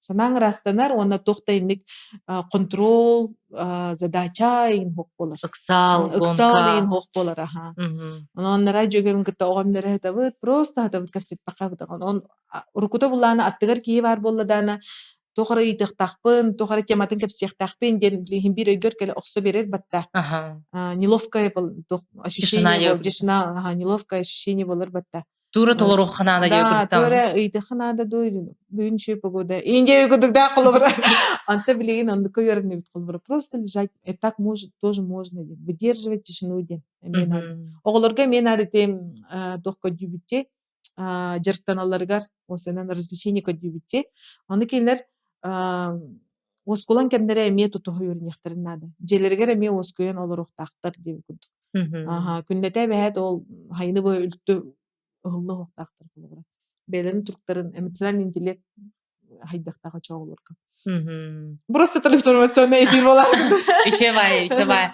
Санааҥ ыраастанар уонна туох да инник контрол, задача иҥин суох буолар. Ыксал, Ыксал иҥин суох буолар, аха. Онон нара дьүөгэбин кытта оҕом нэрэ ытабыт, просто ытабыт кэпсэппэххэ ытаҕын. Он уруккута буллаана аттыгар киһи баар буолла даана туох эрэ ыйытыахтаахпын, туох эрэ тематын кэпсиэхтээхпин диэн билигин биир өйгөр кэлэ охсо биэрэр батта. Неловкое ощущение тишина, ага, неловкое ощущение болар батта. Тура толоруохха наада диye Да, курдуктаҕын. туора ыйытыахха наада дуу, бүгүн үчүгэй погода. Индия курдуктаах холобура. Онто билигин оннукка үөрэннибит холобура. Просто лежать, и так может, тоже можно диэн. Выдерживать тишину диэн эмиэ наада. Оҕолорго эмиэ наада ити туох көрдүүбүттии дьарыктаналларыгар уосанан развлечение көрдүүбүттии. Ону кинилэр уоскулаҥ кэмнэрэ эмиэ тутуһа үөрэниэхтэрин наада. Дьиэлэригэр эмиэ уоскуйан олоруохтаахтар диэбит курдук. Аха, күннэтэ эбэһээт ол хайыны быһа үлтү ыһылла оһохтаахтар холобура. Бэйэлэрин туруктарын эмоциональный интеллект хайдахтаах очоҕолорго. Просто трансформационная этии буолар. Үчүгэй, үчүгэй.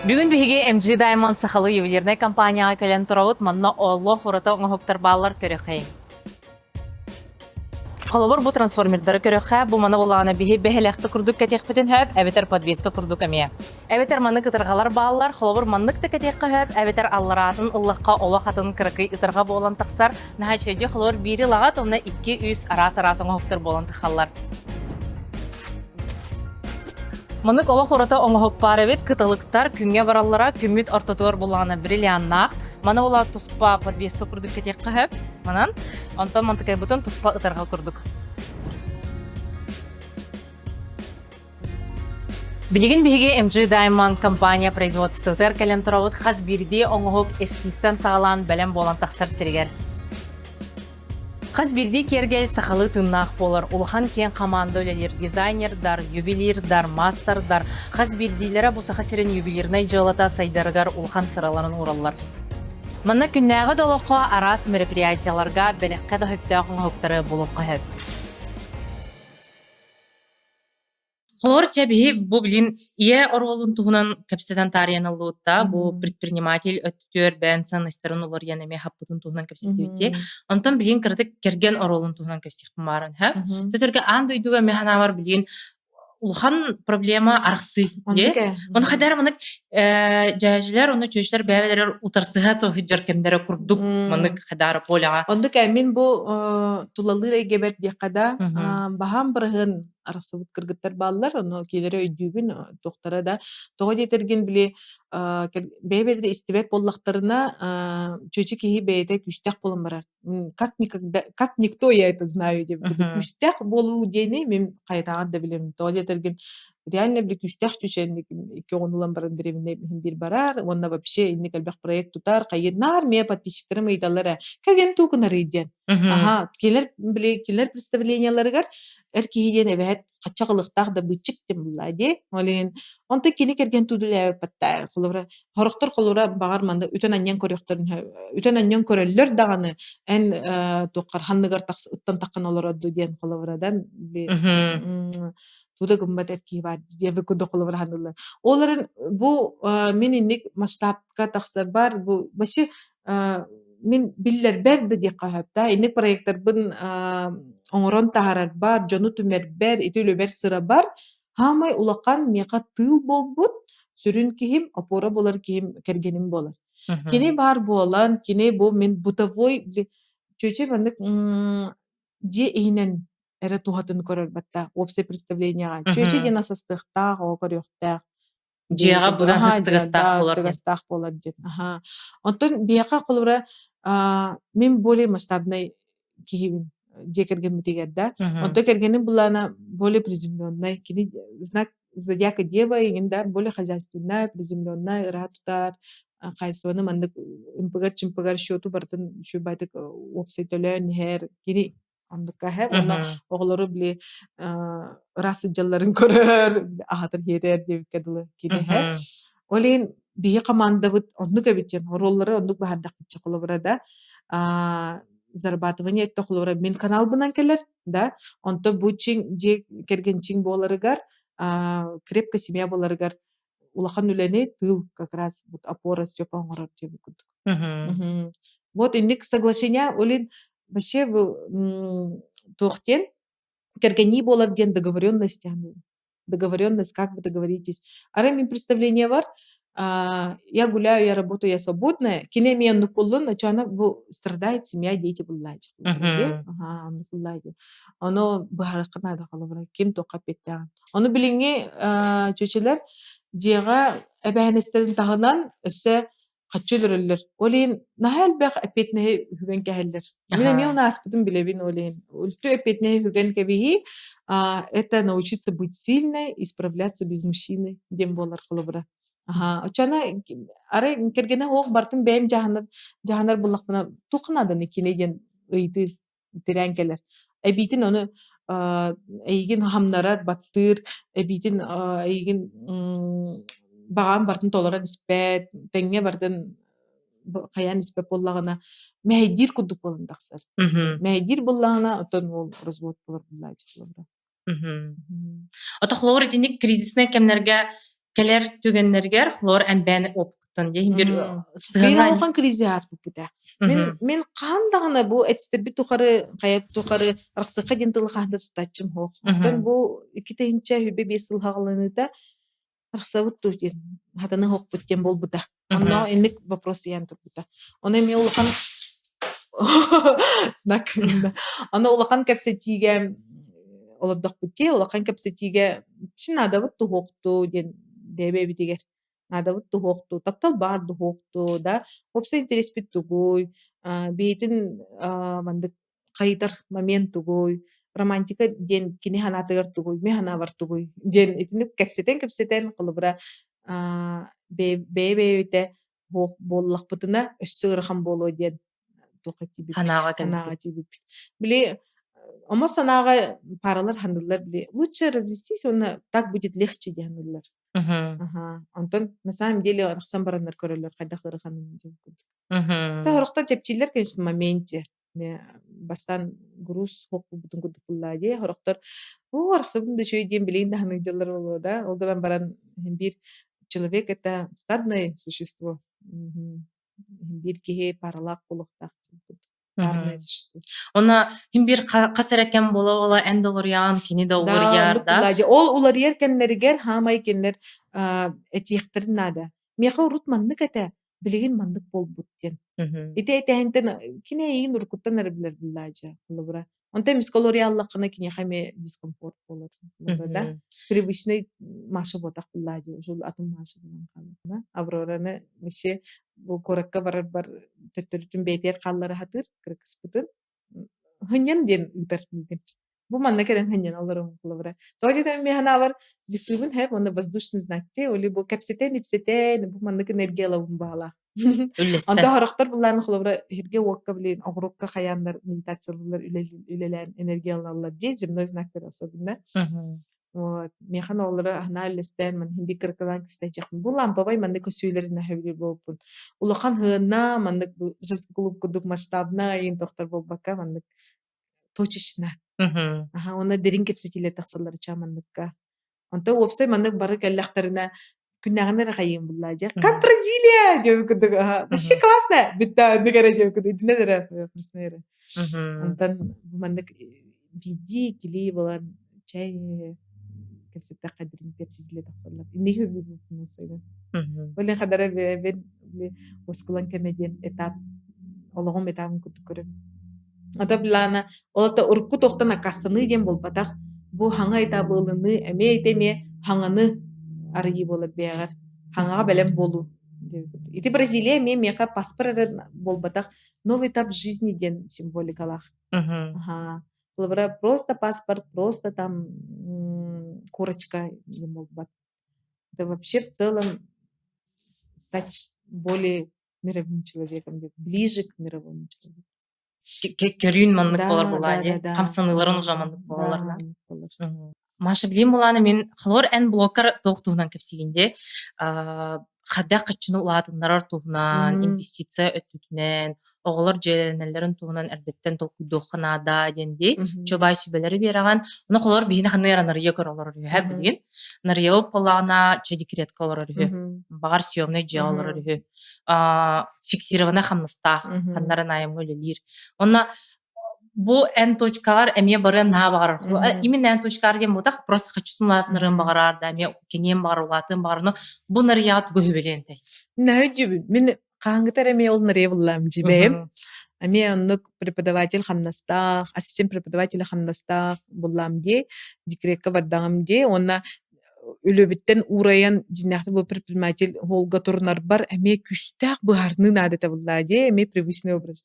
Бүгүн биһиги MG Diamond сахалыы ювелирнай компанияҕа кэлэн турабыт. Манна олох ураты оҥоһуктар бааллар көрөхөйүҥ. Холобур, бу трансформердары көрөххө, бу маны булаҕына биһи бэһэлэхтэ курдук кэтиэхпитин сөп, эбэтэр подвеска курдук эмиэ. Эбэтэр маннык ытырҕалар бааллар, холобур, маннык да кэтиэххэ сөп, эбэтэр аллараатын ыллахха олох атын кыракый ытырҕа буолан тахсар. Наһаа үчүгэйдик холобур биири ылаҕыт, онно 2-3 араас-араас оҥоһуктар буолан тахаллар. Маннык олох ураты оҥоһук баар эбит, кыталыктар күҥҥэ бараллара, күммүт ортотугар булаҕына бриллианнаах. Маны була туспа подвеска курдук кэтиэххэ сөп. Манан, онтон мантыкайбытын туспа ытарҕа курдук. Билигин биһиги MG Diamond компания производствотыгар кэлэн турабыт хас биирдии оҥоһук эскизтэн саҕалаан бэлэм буолан тахсар сиригэр. Хас биирдии киэргэл сахалыы тыыннаах буолар, улахан киэҥ хамаанда үлэлиир дизайнердар, ювелирдар, мастердар хас биирдиилэрэ бу Саха сирин ювелирнай дьыалата сайдарыгар улахан сыраларын уураллар. Манна күннээҕи да олоххо араас мероприятиеларга бэлэххэ да сөптөөх оҥоһуктары булуохха сөп. Холобур, чэ биһи бу билин ийэ оруолун туһунан кэпсэтэн таарыйан ыллыбытта. Бу предприниматель өттүтүөр бэйэн сыаннастарын уларыйан эмиэ хаппытын туһунан кэпсэтибитти. Онтон билин кыратык кэргэн оруолун туһунан кэпсиэхпин бааран һэ. Төтөргө аан дойдуга эмиэ санаабар билин улахан проблема арахсыы дии. Ону хайдара маннык дьээдьилэр уонна чүөчүлэр бэйэлэрэр утарсыһа сылдьар кэмнэрэ курдук маннык хайдара поляҕа. Оннук мин бу тулалыыр эйгэбэр диэххэ да баһаам быраһыан арахсыбыт кыргыттар бааллар, ону киилэри өйдүүбүн, туохтара да. Тоҕо диэтэргин били бэйэ-бэйэлэрэ истибэт буоллахтарына, чүөчэ киһи бэйэтэ күүстээх буолан барар. Как никогда, как никто я это знаю диэбит. Күүстээх буолуу диэни мин хайатааҕар да билэбин. Тоҕо диэтэргин реально били күүстээх чүчэнник икки оҕону ылан баран беременна иһин биир барар уонна вообще инник элбэх проект тутар хайыр наар миэ подписчиктарым ыйыталлар ээ кэргэн туу гынарый диэн аха кинилэр били кинилэр представленияларыгар эр киһи диэн эбэһэт хаччах ылыахтаах да быыччык диэн буллаа дии. Ол иһин онтон кини кэргэн туудулээбэппэттээ. Холобура, хорохтор холобура баҕар манна үтэн-анньан көрүөхтэрин үтэн-анньан көрөллөр даҕаны эн туоххар ханныгар ыттан таххан олорор дуу диэн холобурадан туда гыммат эр киһи баар диэби курдук холобура ханыыллар. Ол эрэн бу мин инник масштабка тахсар бар бу вообще мин биллэрбэр да диэххэ сөп да инник проектарбын оҥорон таһаарарбар, дьону түмэрбэр, ити үлэбэр сырабар хаамай улахан миэхэ тыыл буолбут сүрүн киһим, опора буолар киһим кэргэним буолар. Кини баар буолан, кини бу мин бытовой чүөчэ маннык дьиэ иһинэн эрэ туһатын көрөр батта уопсай представлениеҕа. Чүөчэ диэн асастыахтаах, оҕо көрүөхтээх. Дьиэҕэ быдан ыстыгастаах буолар. Ыстыгастаах буолар диэн. Аха. Онтон биһиэхэ холобура мин более масштабнай киһибин дьиэ кэргэммитигэр да. Онтон кэргэним былаана более приземленный. Кини знак зодиака дева игин да более хозяйственная, приземленная, ыраат тутар, хаһайыстыбаны маннык ымпыгар-чымпыгар счету барытын үчүгэй уопсай төлөөн иһэр. Кини Оннукка эһэ уонна оҕолору били ыраас сылдьалларын көрөр, аһатар иһитэр диэбиккэ дылы кини эһэ. Ол иһин биһи командабыт оннук эбит диэн оруоллары оннук баһардахпытча холобура да зарабатывание өттө холобура мин каналбынан кэлэр да онтон бу чиҥ дьиэ кэргэн чиҥ буоларыгар крепкая семья буоларыгар улахан үлэни тыыл как раз вот опора Степа оҥорор диэбит курдук. Вот инник соглашение олин вообще туох диэн кэргэннии буолар диэн договоренность договоренность как вы договоритесь арай мин представление бар я гуляю я работаю я свободная кини эмиэ оннук буоллун очоно бу страдает семья дети буллаачы оннук буллаачы ону быһаарыахха наада холобура ким туохха эппиэттээҕин Ону билиҥҥи чүчүлэр Дьиэҕэ эбээһинэстэрин таһынан өссө хаччы өлөрөллөр. Ол иһин наһаа элбэх эппиэтинэһи үһүгэн кэһэллэр. Мин эмиэ ону ааспытын билэбин ол иһин. Үлтү эппиэтинэһи үһүгэн кэбиһии это научиться быть сильной и справляться без мужчины диэн буолар холобура. Аха, оччоно арай кэргэнэ суох бартын бэйэм дьаһанар дьаһанар буллахпына туох нааданы кини диэн ыйытыы тирээн кэлэр. Эбиитин ону эйигин хамнарар, баттыыр, эбиитин эйигин баҕаан бартын толорон испэт, тэҥҥэ бартын хайаан испэт буоллаҕына, мэһэйдиир курдук буолан тахсар. Мэһэйдиир буоллаҕына, оттон ол развод буолар буоллааччы. Ото холобур итинник кризиснай кэмнэргэ кэлэр түгэннэригэр холобур эмбээн опыттан диэһин бир Мин улахан кризис ааспыппыта. Мин мин хаһан даҕаны бу этистэрбит тухары хайа тухары арахсыахха диэн тылы хаһан да туттааччым суох. Оттон бу 2025 сыл хаҕаланыыта арахсабыт дуу диэн хатаны оһохпут диэн буолбута. Онно инник вопрос ыйан турбута. Ону эмиэ улахан знак Ону улахан кэпсэтиигэ олордохпут дии, улахан кэпсэтиигэ наадабыт туһуохтуу диэн бэйэ-бэйэбитигэр наадабыт туһуохтуу, таптал баар дуһуохтуу да, уопсай интэриэспит тугуй, бэйэтин маннык хайытар момент тугуй, романтика диэн кини санаатыгар тугуй, мин санаабар тугуй диэн итинник кэпсэтэн-кэпсэтэн холобура бэйэ-бэйэбитэ буоллахпытына өссө ыарахан буолуо диэн туохха тиийбиппит Санааҕа санааҕа тиийбиппит. Били омос санааҕа паралар саныыллар били лучше развестись уонна так будет легче диэн саныыллар. Аха. Онтон на самом деле арахсан бараннар көрөллөр хайдах ыараханын диэн курдук. Та сорохтор чэпчииллэр конечно моменте. Бастаан груз суох буолбутун курдук буоллаа дии. Сорохтор оо арахсыбытым да үчүгэй диэн билигин да саныыр дьыллар буолуо да. Ол гынан баран биир человек это стадное существо. Биир киһи паралаах буолуохтаах диэн курдук. Парное существо. Онно ким биир хас эрэ кэм буола-буола эн да уларыйаҕын, кини да Да, уларыйар оннук да. буоллаа дии. Ол уларыйар кэмнэригэр хаамай кинилэр этиэхтэрин наада. Миэхэ урут маннык этэ, билигин маннык буолбут диэн. Ити этээһинтэн кини эйигин уруккуттан эрэ билэр буллаадьа холобура. Онтон эмискэ уларыйаллаххына киниэхэ эмиэ дискомфорт буолар холобура да. Привычный Маша буотах буллаадьа уже атын Маша буолан хаалла. Аврораны вообще бу куоракка барар төттөрүтүн бэйэтигэр хааллара сатыыр кыргыспытын Хынньан диэн ыытар миигин. Бу манна кэлэн хынньан олорум холобура. Тоҕо диэтэр мин санаабар весыбын хэп уонна воздушный знак дии оли бу кэпсэтэн-ипсэтэн бу маннык энергия ылабын баҕалаах. Үллэстэн. Онто сорохтор былаан холобура иһиргэ-уокка блин оҕурукка хайааннар медитациялыыллар үлэлээн энергия ылаллар дии земной знактар особенно. Вот. Миэхэ оҕолоро аһынаа үллэстэн манна биир кыракалаан кэпсэтээччиэхпин. Бу лампабай маннык көссүүлэрин сөбүлүүр буолбуппун. Улахан һыанна маннык бу клуб курдук масштабнай ыйын тохтор буолбакка маннык точечно. Аха уонна дириҥ кэпсэтиилэр тахсаллар чаа манныкка. Онтон уопсай маннык бары кэллэхтэринэ күннээҕинэ эрэ хайыым буллаа дьэ. Как Бразилия диэбит курдук аха вообще классно бүттэ оннук эрэ диэбит курдук итинэн эрэ эрэ. Онтон бу маннык биирдии иккилии буолан чэй кэпсэттэххэ дириҥ кэпсэтиилэр тахсаллар. Инники хөбүлүүбүн Ол хадара бэйэбин уоскулаҥ кэмэ диэн этап олоҕум этабын курдук көрөбүн. Ото былаана ол ото урукку туохтан аккаастаныы диэн буолбатах. Бу хаҥа этабы ылыныы эмиэ ити эмиэ хаҥаны арыйыы буолар бэйэҕэр. Хаҥаҕа бэлэм буолуу диэбит. Ити Бразилия эмиэ миэхэ паспор эрэ буолбатах новый этап жизни диэн символикалаах. Аха. Холобура, просто паспорт, просто там корочка диэн буолбат. Это вообще в целом стать более мировым человеком, ближе к мировому человеку. Көрүүн маннык буолар буолаа дии. Хамсаныыларын уже маннык буолалар да. Маша билим булааны мин холор эн блокар туох туһунан кэпсигин дии. Хадах каччыны улаатыннарар туһунан, инвестиция өттүтүнэн, оҕолор дьиэлэнэллэрин туһунан эрдэттэн толкуйдуохха наада диэн дии. Чобай сүбэлэри биэрэҕин. Ону холор биһини ханныгар Нарыйа көр олорор үһү билигин. Нарыйа буоллаҕына чэ декретка олорор үһү. Баҕар съемный дьиэ олорор үһү. Фиксированный хамнастаах ханнара найымҥа үлэлиир. Онно бу эн точкаҕар эмиэ барыан наһаа баҕарар. Именно эн точкаҕар диэн буолбатах, просто хаччытын улаатынарыан баҕарар да, эмиэ кэҥиэн баҕарар, улаатыан баҕарар. Но бу Нарыйаҕа тугу үһүбэлиэн этэй? Наһаа өйдүүбүн. Мин хаһааҥҥыта эрэ эмиэ ол Нарыйа буллаам дьибэйим. Эмиэ оннук преподаватель хамнастаах, ассистент преподавателя хамнастаах буллаам дии, декрекка бардаҕым дии. Уонна Үлэбиттэн уурайан дьиҥнээхтик бу предприниматель уолга турунарбар эмиэ күүстээх быһаарыныы наада буоллаа дии, эмиэ привычный образ.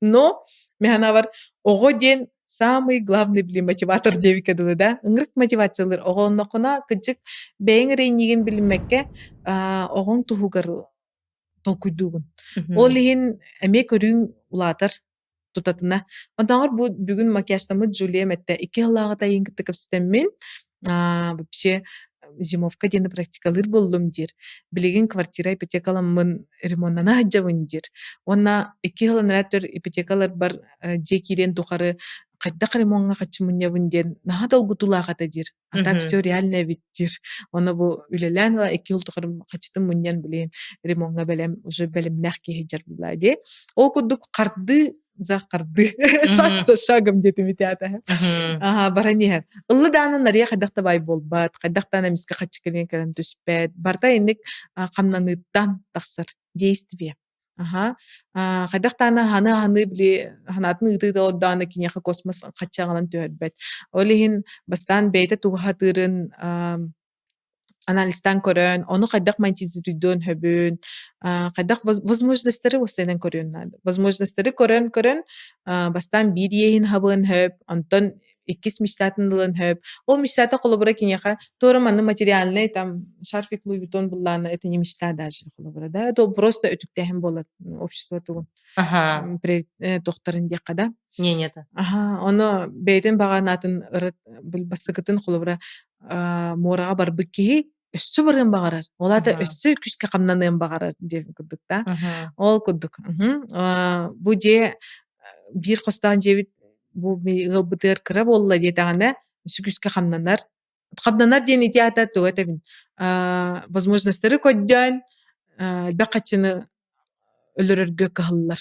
Но мин санаабар оҕо диэн самый главный били мотиватор диэбиккэ дылы да, ыҥырык мотивациялыыр оҕо онноххуна кырдьык бэйэҥ эрэ иннигин билиммэккэ оҕоҥ туһугар толкуйдуугун. Ол иһин эмиэ көрүүҥ улаатар тутатына. Онтооҕор бу бүгүн макияжтаммыт Джулиям эттэ икки сыллааҕыта эйигин кытта кэпсэтэммин вообще зимовка диэни практикалыыр буоллум диир. Билигин квартира ипотекаламмын ремоннана сылдьабын диир. Уонна икки сыл анараа өттүгэр ипотекаларбар дьиэ киириэн тухары хайдах ремоҥҥа хаччы мунньабын диэн наһаа долгутуулаах этэ диир. А так все реально эбит диир. Ону бу үлэлээн ыла икки сыл тухары хаччытын мунньан билигин ремоҥҥа бэлэм уже бэлэмнээх киһи дьарбылаа дии. Ол курдук хардыы за хардыы шаг за шагом диэтим ити Аха баран иһэр. Ыллы даана нария хайдах да баай буолбат, хайдах даана эмискэ хаччы кэлин кэлэн түспэт. Барыта инник хамнаныыттан тахсар действие. Аха. Хайдах даана ханы-ханы били ханаатын ыытыы даана киниэхэ космос хаччаҕынан түһэрбэт. Ол иһин бастаан бэйэтэ тугу хатыырын анализтаан көрөн, ону хайдах монетизируйдуон сөбүн, хайдах возможностары уопсайынан көрүөн наада. Возможностары көрөн-көрөн, бастаан биир иэһин хабыан сөп, онтон иккис мечтатын ылыан сөп. Ол мечтата холобура киниэхэ туора манна материальный там шарфик Луи Vuitton буллаана это не мечта даже холобура да, это просто өтүктээһин буолар общество тугун тохторун диэххэ да. Не нет. Аха, ону бэйэтин баҕанаатын ырыт бастакытын холобура муораҕа барбыт киһи өссө барыан баҕарар. Ол аата өссө күүскэ хамнаныан баҕарар диэн курдук да. Ол курдук. Бу дьиэ биир хостоон дьиэбит бу ыалбытыгар кыра буолла диэтэҕинэ өссө күүскэ хамнанар. Хамнанар диэн ити аата тугу этэбин? Возможностары көрдөөн элбэх хаччыны өлөрөргө кыһаллар.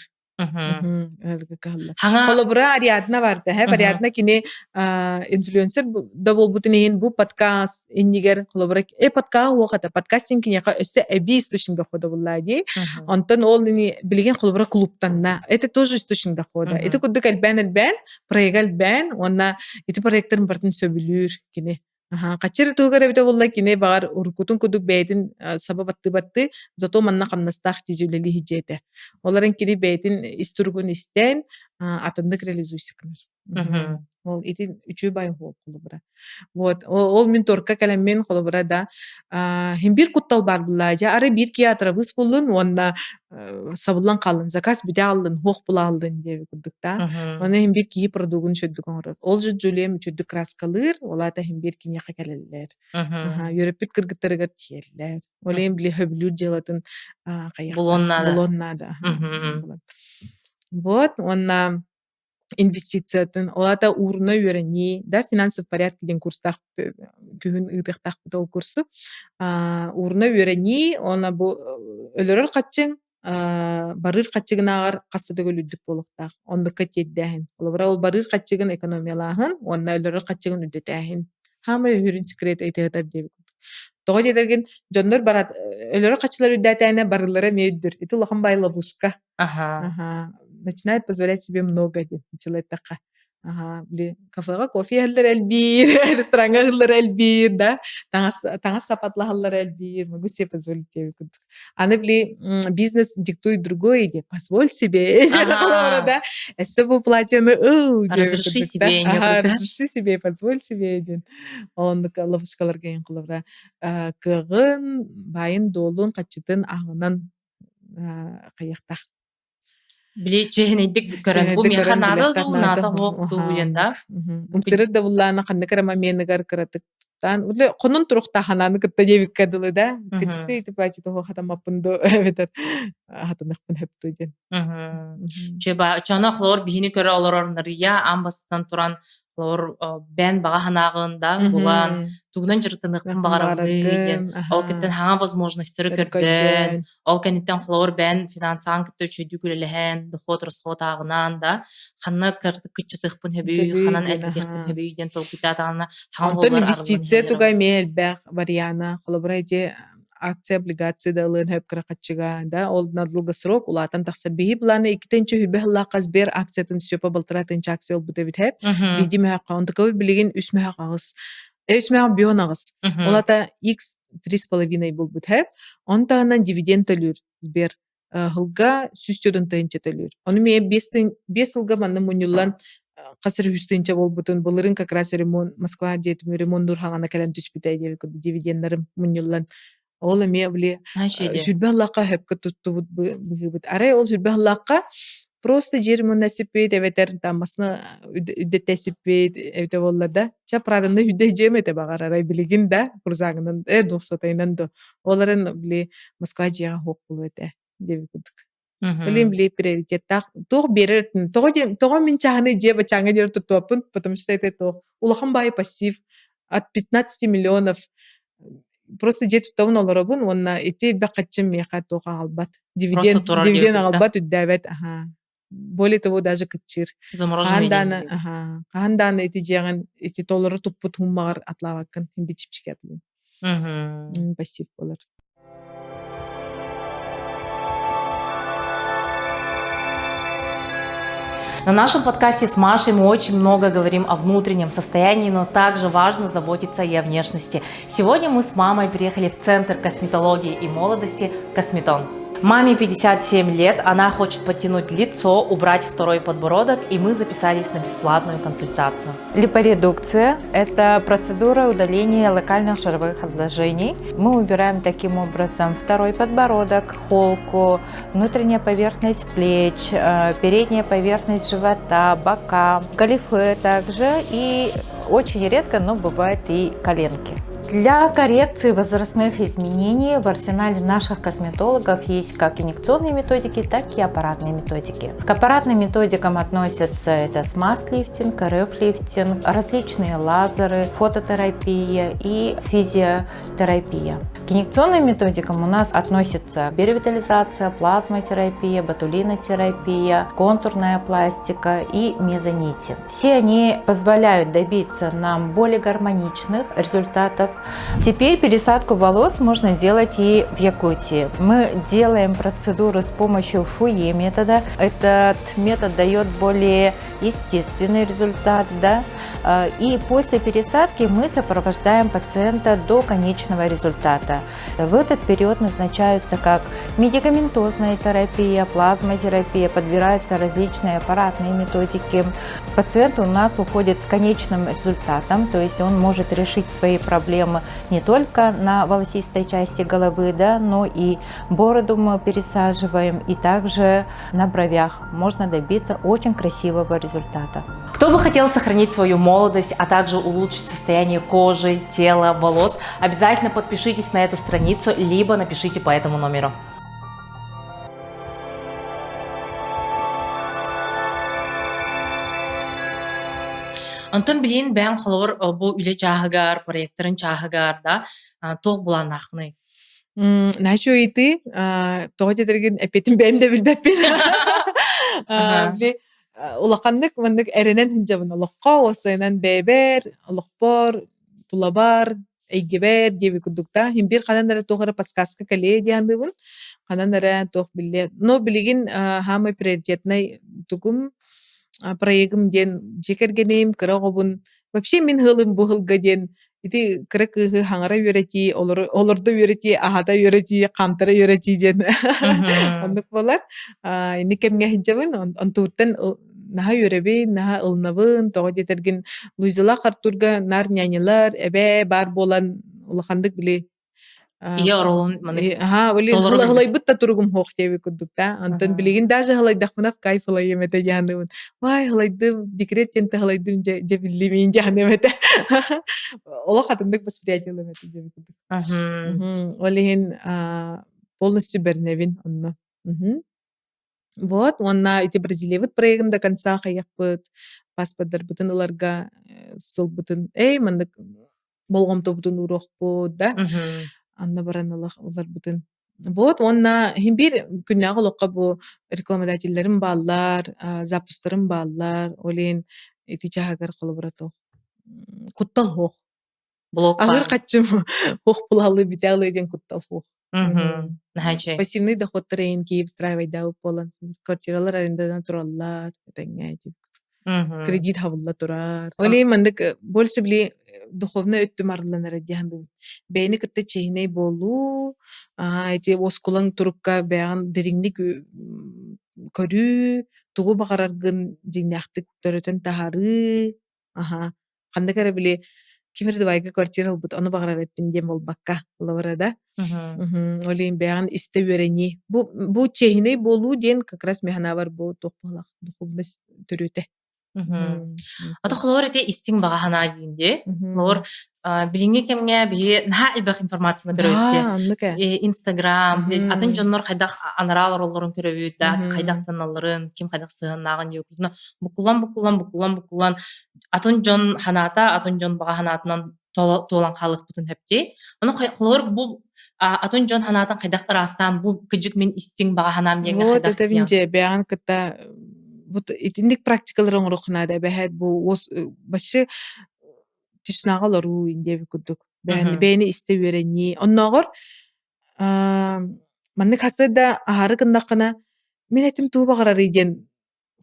Холобура Ариадна барда, һэ Ариадна кини инфлюенсер да буолбутун иһин бу подкаст иннигэр холобура э подкаст уохата подкастинг киниэхэ өссө эбии источник дохода булла дии. Онтон ол ини билигин холобура клубтанна. Это тоже источник дохода. Ити курдук элбээн-элбээн, проект элбээн уонна ити проекттарын барытын сөбүлүүр кини. Аһаа, хаччы эрэ туһугар эбитэ буолла кини баҕар уруккутун курдук бэйэтин саба баттыы-баттыы, зато манна хамнастаах дии үлэлии сылдьыа этэ. Ол эрэн кини бэйэтин ис туругун истэн, атыннык реализуйся гынар. Ол ити үчүгэй бай холобура. Вот ол мин торка кэлэммин холобура да хин бир куттал бар булла дьэ ары биир киһи атырабыс буллун уонна сабыллан хааллын заказ бүтэ аллын хуох була аллын диэби курдук да Оны иһин бир киһи продугун үчүгдүк оҥорор. Ол же Джулиям үчүгдүк краскалыыр, ол аата иһин бир киниэхэ кэлэллэр. Үөрэппит кыргыттарыгар тиийэллэр. Ол иһин били хөбүлүүр дьыалатын Булуон наада. Булуон наада. Вот, уонна инвестициятын, ол аата ууруна үөрэнии, да, финансовый порядок диэн курстаах күһүн ыытыахтаахпыт ол курсу. Ууруна үөрэнии, уонна бу өлөрөр хаччыҥ барыыр хаччыгынааҕар хас да төгүл үрдүк буолуохтаах. Оннукка тиэрдээһин. Холобура, ол барыыр хаччыгын экономиялааһын уонна өлөрөр хаччыгын үрдэтээһин. Хаамай үһүрүн секрет ыйтыһытар диэбит курдук. Тоҕо диэтэргин, дьоннор барат өлөрөр хаччылар үрдээтээнэ барыллара эмиэ үрдүр. Ити улахан бай ловушка. Аха. Аха. Начинает позволять себе много диэн дьылайдахха. Аһаа, били кафеҕа кофе иһэллэр элбиир, рестораҥҥа ыһыллар элбиир да, таҥас таҥас сапатлаһаллар элбиир, могу себе позволить диэбит курдук. Аны били бизнес диктует другое диye, позволь себе Аһаа. да, өссө бу платьены ыл диэбит Разреши курдук да. себе не Аһаа, курдук. разреши себе, позволь себе диэн. Оннук ловушкаларга иһин холобура кыаҕын, баайын-дуолун, хаччытын ааҕынан хайыахтаах. Били чиэһинэйдик көрөн, бу Чиэһинэйдик миэхэ көрөн наада билиэхтээх дуу, наада. наада суох дуу диэн да. Умсырыр да буллаана ханнык эрэ моменыгар кыратык туттаан, уле хонон туруктааханааны кытта диэбиккэ дылы да. Кычыкты ити платье тоһо хатаммаппын ду эбэтэр хатаныахпын хөптүү диэн. Чеба чоно хлор биһини көрө олорор нарыйа аан бастан туран Холобур, бэйэн баҕа санааҕын да булан, тугунан дьарыктаныахпын баҕарабыный диэн, ол кэнниттэн хаҥа возможностары көрдөөн, ол кэнниттэн холобур бэйэн финансаҕын кытта үчүгэйдик үлэлэһэн, дохуот расход ааҕынан да, ханна кыччатыахпын сөбүй, ханан элбэтиэхпин сөбүй диэн толкуйдаатаҕына, хаҥа Онтон холобур арыллан инвестиция иһэллэр туга эмиэ элбэх вариана. Холобура ити акция, облигация да ылыан сөп кыра-хаччыга да, ол на долгосрок улаатан тахсар. Биһи былааны иккитинчи үһүбэ сыллаахха Сбер акциятын Степа балтараа тыһыынча акция ылбыт эбит һэп. Биирдии мөһөөххө. Онтукабыт билигин үс мөһөөх аҕыс. Өсмэҕ бион аҕыс. Ол ата X 3,5 булбут һэ. Он таһынан дивиденд төлүүр Сбер. Сылга 104 тыһыынча төлүүр. Ону миэ 5 сылга манна мунньуллан хас эрэ үс тыһыынча буолбутун былырын как раз ремонт Москва дьиэтим ремонтур хаҥана кэлэн түспүтэ диэбит курдук дивиденнарым мунньуллан ол эмиэ били сүрбэ ыллахха хөпкө туттубут быһыыбыт. Арай ол сүрбэ ыллахха просто дьиэ ремонна сиппит эбэтэр там масына үрдэттэ сиппит эбитэ буолла да ча правильно үрдэ дьиэм этэ баҕар арай билигин да крузагынан двухсотайынан да ол эрэн били Москва дьиэҕэ суох буолуо этэ диэбит курдук. Блин, били приоритеттаах туох биэрэр тоҕо диэн тоҕо мин чааһынай дьиэ баччааҥҥа диэри туттубаппын, потому что это туох улахан баайы пассив от 15 миллионов просто дьиэ туттабын олоробун уонна ити элбэх хаччым миэхэ туох аҕалбат дивиденд дивиденд аҕалбат үрдээбэт аха более того даже кыччыыр замороженный хаһан дааны аха хаһан дааны ити дьиэҕин ити толору туппут хуммаҕар атлаабаккын бичипчики атлыын пассив болар На нашем подкасте с Машей мы очень много говорим о внутреннем состоянии, но также важно заботиться и о внешности. Сегодня мы с мамой приехали в Центр косметологии и молодости «Косметон». Маме 57 лет, она хочет подтянуть лицо, убрать второй подбородок, и мы записались на бесплатную консультацию. Липоредукция – это процедура удаления локальных жировых отложений. Мы убираем таким образом второй подбородок, холку, внутренняя поверхность плеч, передняя поверхность живота, бока, галифе также и очень редко, но бывает и коленки. Для коррекции возрастных изменений в арсенале наших косметологов есть как инъекционные методики, так и аппаратные методики. К аппаратным методикам относятся это SMAS-лифтинг, РФ-лифтинг, различные лазеры, фототерапия и физиотерапия. К инъекционным методикам у нас относятся биоревитализация, плазмотерапия, ботулинотерапия, контурная пластика и мезонити. Все они позволяют добиться нам более гармоничных результатов. Теперь пересадку волос можно делать и в Якутии. Мы делаем процедуру с помощью ФУЕ метода. Этот метод дает более естественный результат, да? И после пересадки мы сопровождаем пациента до конечного результата. В этот период назначаются как медикаментозная терапия, плазмотерапия, подбираются различные аппаратные методики. Пациент у нас уходит с конечным результатом, то есть он может решить свои проблемы не только на волосистой части головы, да, но и бороду мы пересаживаем, и также на бровях можно добиться очень красивого результата. Кто бы хотел сохранить свою молодость, а также улучшить состояние кожи, тела, волос, обязательно подпишитесь на эту страницу, либо напишите по этому номеру. Онтон билин бэйэҥ холобур бу үлэ чааһыгар, проекторын чааһыгар да туох булааннааххыный? Начу ыйытыы, тоҕо диэтэргин эппиэтин бэйэм да билбэппин. Били улаханнык маннык эрэнэн сылдьабын олоххо, уоссайынан бэйэбэр, олохпор, тулабар, эйгэбэр диэбит курдук да. Иһин биир ханан эрэ туох эрэ подсказка кэлиэ диэн аныыбын. Ханан эрэ туох биллиэ. Но билигин хаамай приоритетнай тугум проегым диэн дьиэ кэргэним, кыра оҕобун вообще мин ыалым бу ыһылга диэн ити кыра кыыһы хаҥара үөрэтии, олордо үөрэтии, аһата үөрэтии, хаамтара үөрэтии диэн оннук буолар. Инник кэмҥэ сылдьабын, онтуттан наһаа үөрэбин, наһаа ылынабын, тоҕо диэтэргин Луизалаах Артурга наар нянялар, эбээ баар буолан улаханнык били Ийэ оруолун маны Аһаа, били толору билбит. хылайбыт да туругум суох диэбит курдук да. Онтон билигин даже хылайдахпына кайф ылайым этэ диэханыбын. Вай, хылайдым, декрет диэн хылайдым дьэ дьэ биллимиин диэханым этэ. Олох атыннык восприятие ылым этэ диэбит курдук. Ол иһин полностью бэринэбин онно. Вот, уонна ити Бразилиябыт проегын до конца хайахпыт, паспордарбытын ыларга сылбытын, эй, маннык болҕомтобутун ууруохпут да, анна баран ыларбытын. Вот, уонна иһин биир күннээҕи олоххо бу рекламодателлэрим бааллар, запустарым бааллар, ол иһин ити чааһыгар холобура туох куттал суох. Блок Аһыыр баар. хаччым хуох булаалыы бүтэ алыы диэн куттал суох. Наһаа Пассивный доходтар эйин Киев устраивайдаабыт буолан квартиралар арендадан тураллар этэҥҥэ кредит хабылла турар. Ол иһин маннык больше били духовнай өттүм арыллан эрэр дии саныыбын. Бэйэни кытта чиэһинэй буолуу, ити уоскулаҥ турукка бэйэҕин дириҥник көрүү, тугу баҕараргын дьиҥнээхтик төрөтөн таһаарыы, аһа, ханнык эрэ били ким эрэ Дубайга квартира ылбыт, ону баҕарар эппин диэн буолбакка, ылабара да. Ол иһин бэйэҕин истэ үөрэнии. Бу чиэһинэй буолуу диэн как раз мин санаабар бу туох буоллах духовность төрүөтэ. Ата холобур ити истиҥ баҕа санаа диин дии. Холобур билиҥҥи кэмҥэ биһи наһаа элбэх информацияны көрөбүт дии. Инстаграм, атын дьоннор хайдах анараа олороллорун көрөбүт да, хайдах таналларын, ким хайдах сыһыаннааҕын диэбит. Букуллан, букуллан, букуллан, букуллан атын дьон санаата, атын дьон баҕа санаатынан туолан хаалыахпытын сөп дии. Ону холобур бу атын дьон санаатын хайдах ыраастаан бу кыдьык мин истиҥ баҕа санаам диэҥҥэ Вот хайдах это тиийэн дьэ бэйэҕин кытта вот итинник практикалары оҥоруохха наада эбэһээт бу вообще тишинаҕа олоруу диэбит курдук бэйэни бэйэни истэ үөрэнии оннооҕор маннык хасы да аһары гыннаххына мин этим тугу баҕарарый диэн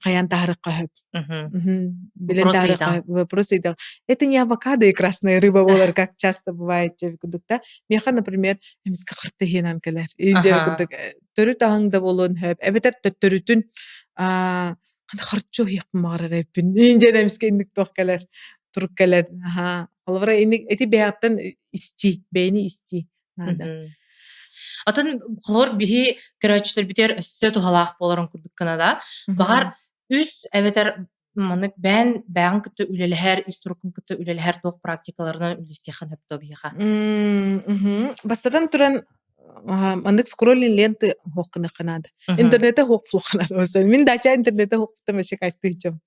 хайаан таһарыахха сөп. Билэн Вопрос таһарыахха ыйытаҕын. сөп. Вопрос ыйытаҕын. Это не авокадо и красная рыба буолар, как часто бывает диэбит курдук да. Миэхэ, например, эмискэ харта иһиэнэн кэлэр. Диэбит курдук төрүт аһыҥ да буолуон сөп. Эбэтэр төттөрүтүн харчы уһуйахпын баҕарар эбиппин. Диэн эмискэ инник туох кэлэр, турук кэлэр. Аха. Холобура, инник ити бэйэҕиттэн истии, бэйэни истии наада. Атын холобур биһи көрөөччүлэрбитигэр өссө туһалаах буоларын курдук гына да, баҕар үс эбэтэр маннык бэйэн бэйэҕин кытта үлэлэһэр, ис туруккун кытта үлэлэһэр туох практикаларынан үллэстиэххин сөп дуо биһиэхэ? Бастатан туран маннык скроллинг ленты суох гыныахха наада. Интернете суох буолуохха наада. Мин дача интернете суохпуттан вообще кайфтыычым.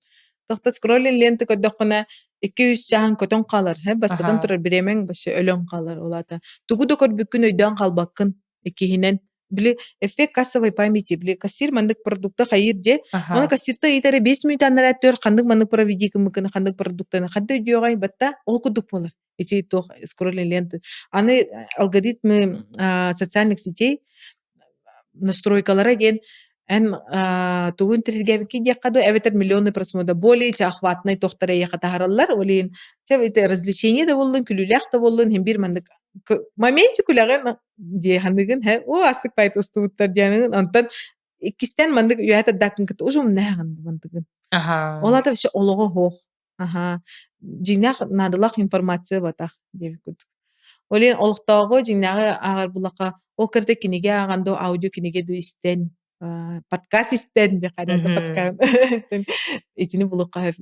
Тохто скроллинг ленты көрдөххүнэ 2-3 чааһын көтөн хаалар, бастатан турар бириэмэҥ вообще өлөн хаалар ол аата. Тугу да көрбүккүн өйдөөн хаалбаккын иккиһинэн. Били эффект кассовой памяти, били кассир маннык продукта хайыыр дьэ, ону кассирта ыйытара 5 мүнөт анараа өттүгэр ханнык маннык проведи гыммыккын, ханнык продуктаны ханна өйдүөҕэй батта ол курдук буолар. Ити туох скроллинг ленты. Аны алгоритмы социальных сетей настройкалара диэн эн тугун тириргээбиккин диэххэ дуу эбэтэр миллионный просмотр более охватный туохтара эйиэхэ таһараллар ол иһин чэ это развлечение да буоллун күлүүлээх да буоллун иһин биир маннык моменте күлэҕин дии саныгын һэ оо астык байт устубуттар диэныгын онтон иккистэн маннык үөһэ тардааккын кытта уже умнаһаҕын мантыгын ол аата вообще олоҕо суох Аһаа, дьиҥнээх наадалаах информация батах диэбит курдук. Ол иһин олохтооҕу дьиҥнээҕи ааҕар буллахха, ол кырата кинигэ ааҕан дуу, аудио кинигэ дуу истэн, подкаст истэн диэххэ наада подкаст итини булуохха сөп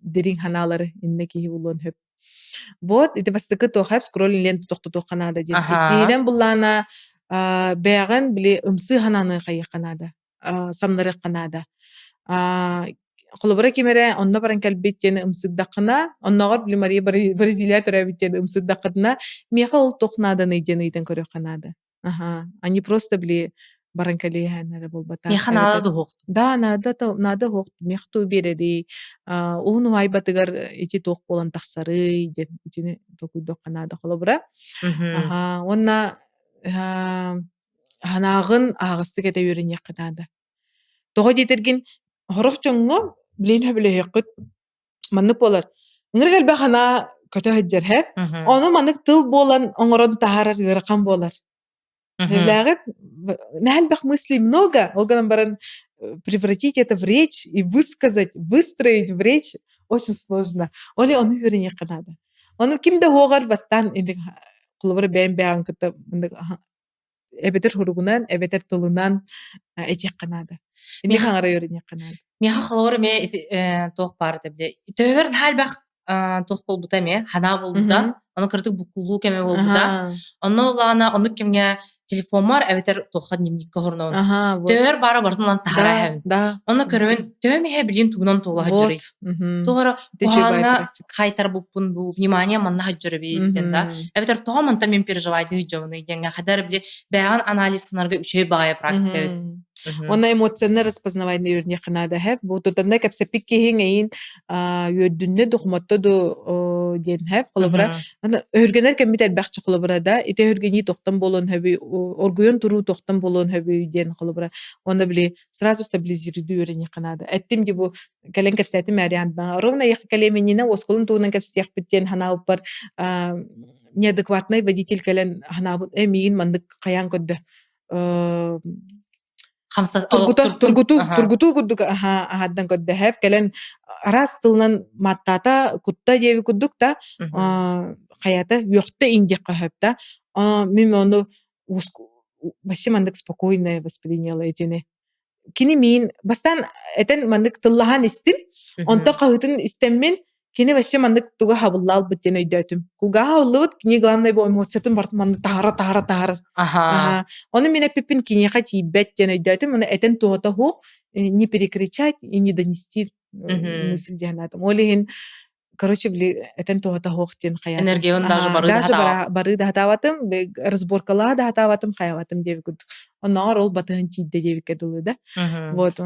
дириҥ санаалары иннэ киһи булуон сөп. Вот ити бастакы туох скроллинг ленту тохтотуохха наада диэн. Иккиһинэн буллаана бэйэҕин били ымсыы санааны хайыахха наада. Самнарыахха наада. Холобура ким эрэ онно баран кэлбит диэн ымсыырдаххына, оннооҕор били Мария Бразилия төрөөбүт диэн ымсыырдаххытына, миэхэ ол туох нааданый диэн ыйытан көрүөххэ наада. Аха, они просто били баран кэлиэһэн эрэ буолбатах. Миэхэ наада дуһуох. Да, наада наада уһуох миэхэ туу биэрэрий, уһун уһаайбатыгар ити туох буолан тахсарый диэн итини толкуйдуохха наада холобура. Аха, уонна Санааҕын аһаҕастык этэ үөрэниэххэ наада. Тоҕо диэтэргин, сорох дьоҥҥо билигин сөбүлэһиэххит маннык буолар: ыҥырык элбэх санаа көтө сылдьар һэ, ону маннык тыл буолан оҥорон таһаарар ыарахан буолар. Сөбүлээҕит наһаа элбэх мыслей много, ол гынан баран превратить это в речь и высказать, выстроить в речь очень сложно. Ол иһин ону үөрэниэххэ наада. Ону ким да уоҕар бастаан холобура бэйэм бэйэҕин кытта эбэтэр суругунан, эбэтэр тылынан этиэххэ наада. Инник хаҥара үөрэниэххэ наада. Миэхэ холобур эмиэ ити туох баар этэ бile төһөбөр наһаа элбэх туох буолбута эмиэ ханаа буолбута ону кырдык буккуллуу кэмэ буолбута онно улаана оннук кэмҥэ телефоммар эбэтэр туохха дневникка хорунабын төһөр баара барытын ылан таһара иһэбин онно көрөбүн төһөм иһэ билин тугунан туола сылдьарый туох эрэ куһаҕаҥҥа хайтарбыппын дуу внимание манна сылдьар эбит диэн да эбэтэр тоҕо мантан мин переживайдыы сылдьабыный диэҥҥэ хадары били бэйэҕин анализтанарга үчүгэй баҕайы практика эбит Онно эмоционально распознавание үөрниэххэ наада хэп. Бу тутанна кэпсэппит киһиҥ эйин үөрдүннэ духумотто ду диэн хэп. Холобура, Аны өһүргэнэр кэммит элбэх холобура да, ити өһүргэнии тохтон буолуон сөбүй, оргуйан туруу тохтон буолуон сөбүй диэн холобура. Уонна били сразу стабилизируйду үөрэниэххэ наада. Эттим ди бу кэлэн кэпсээтим Арианна. Ровно кэлиэминньинэ уоскулун туһунан кэпсиэхпит диэн ханаабыппар неадекватный водитель кэлэн ханаабыт э миигин маннык хайаан көрдө тургуту тургутуу тургутуу курдук аһааддан көрдөһөп кэлэн араас тылынан маттаата кутта диэби курдук да хайата үөхтэ индиэххэ хөп да мин ону вообще маннык спокойное восприняла этини кини миин бастаан этэн маннык тыллаһан истим онтон хаһыытын истэммин Кини вообще маннык туга хабыллаалбыт диэн өйдөөтүм. Кулгааҕа хабыллыбыт, кини главное бу эмоциятын барытын маннык таһара таһара таһарар. Аха. Ону мин эппиппин киниэхэ тиийбэт диэн өйдөөтүм. Ону этэн туһата суох, не перекричать и не донести мысль диэн аатым. Ол иһин короче, били этэн туһата суох диэн хайаатым. Энергиябын даже барыы даже барыы да хатаабатым, разборкалаа да хатаабатым, хайаабатым диэбит курдук. Оннооҕор ол батыһан тиийдэ диэбиккэ дылы да. Вот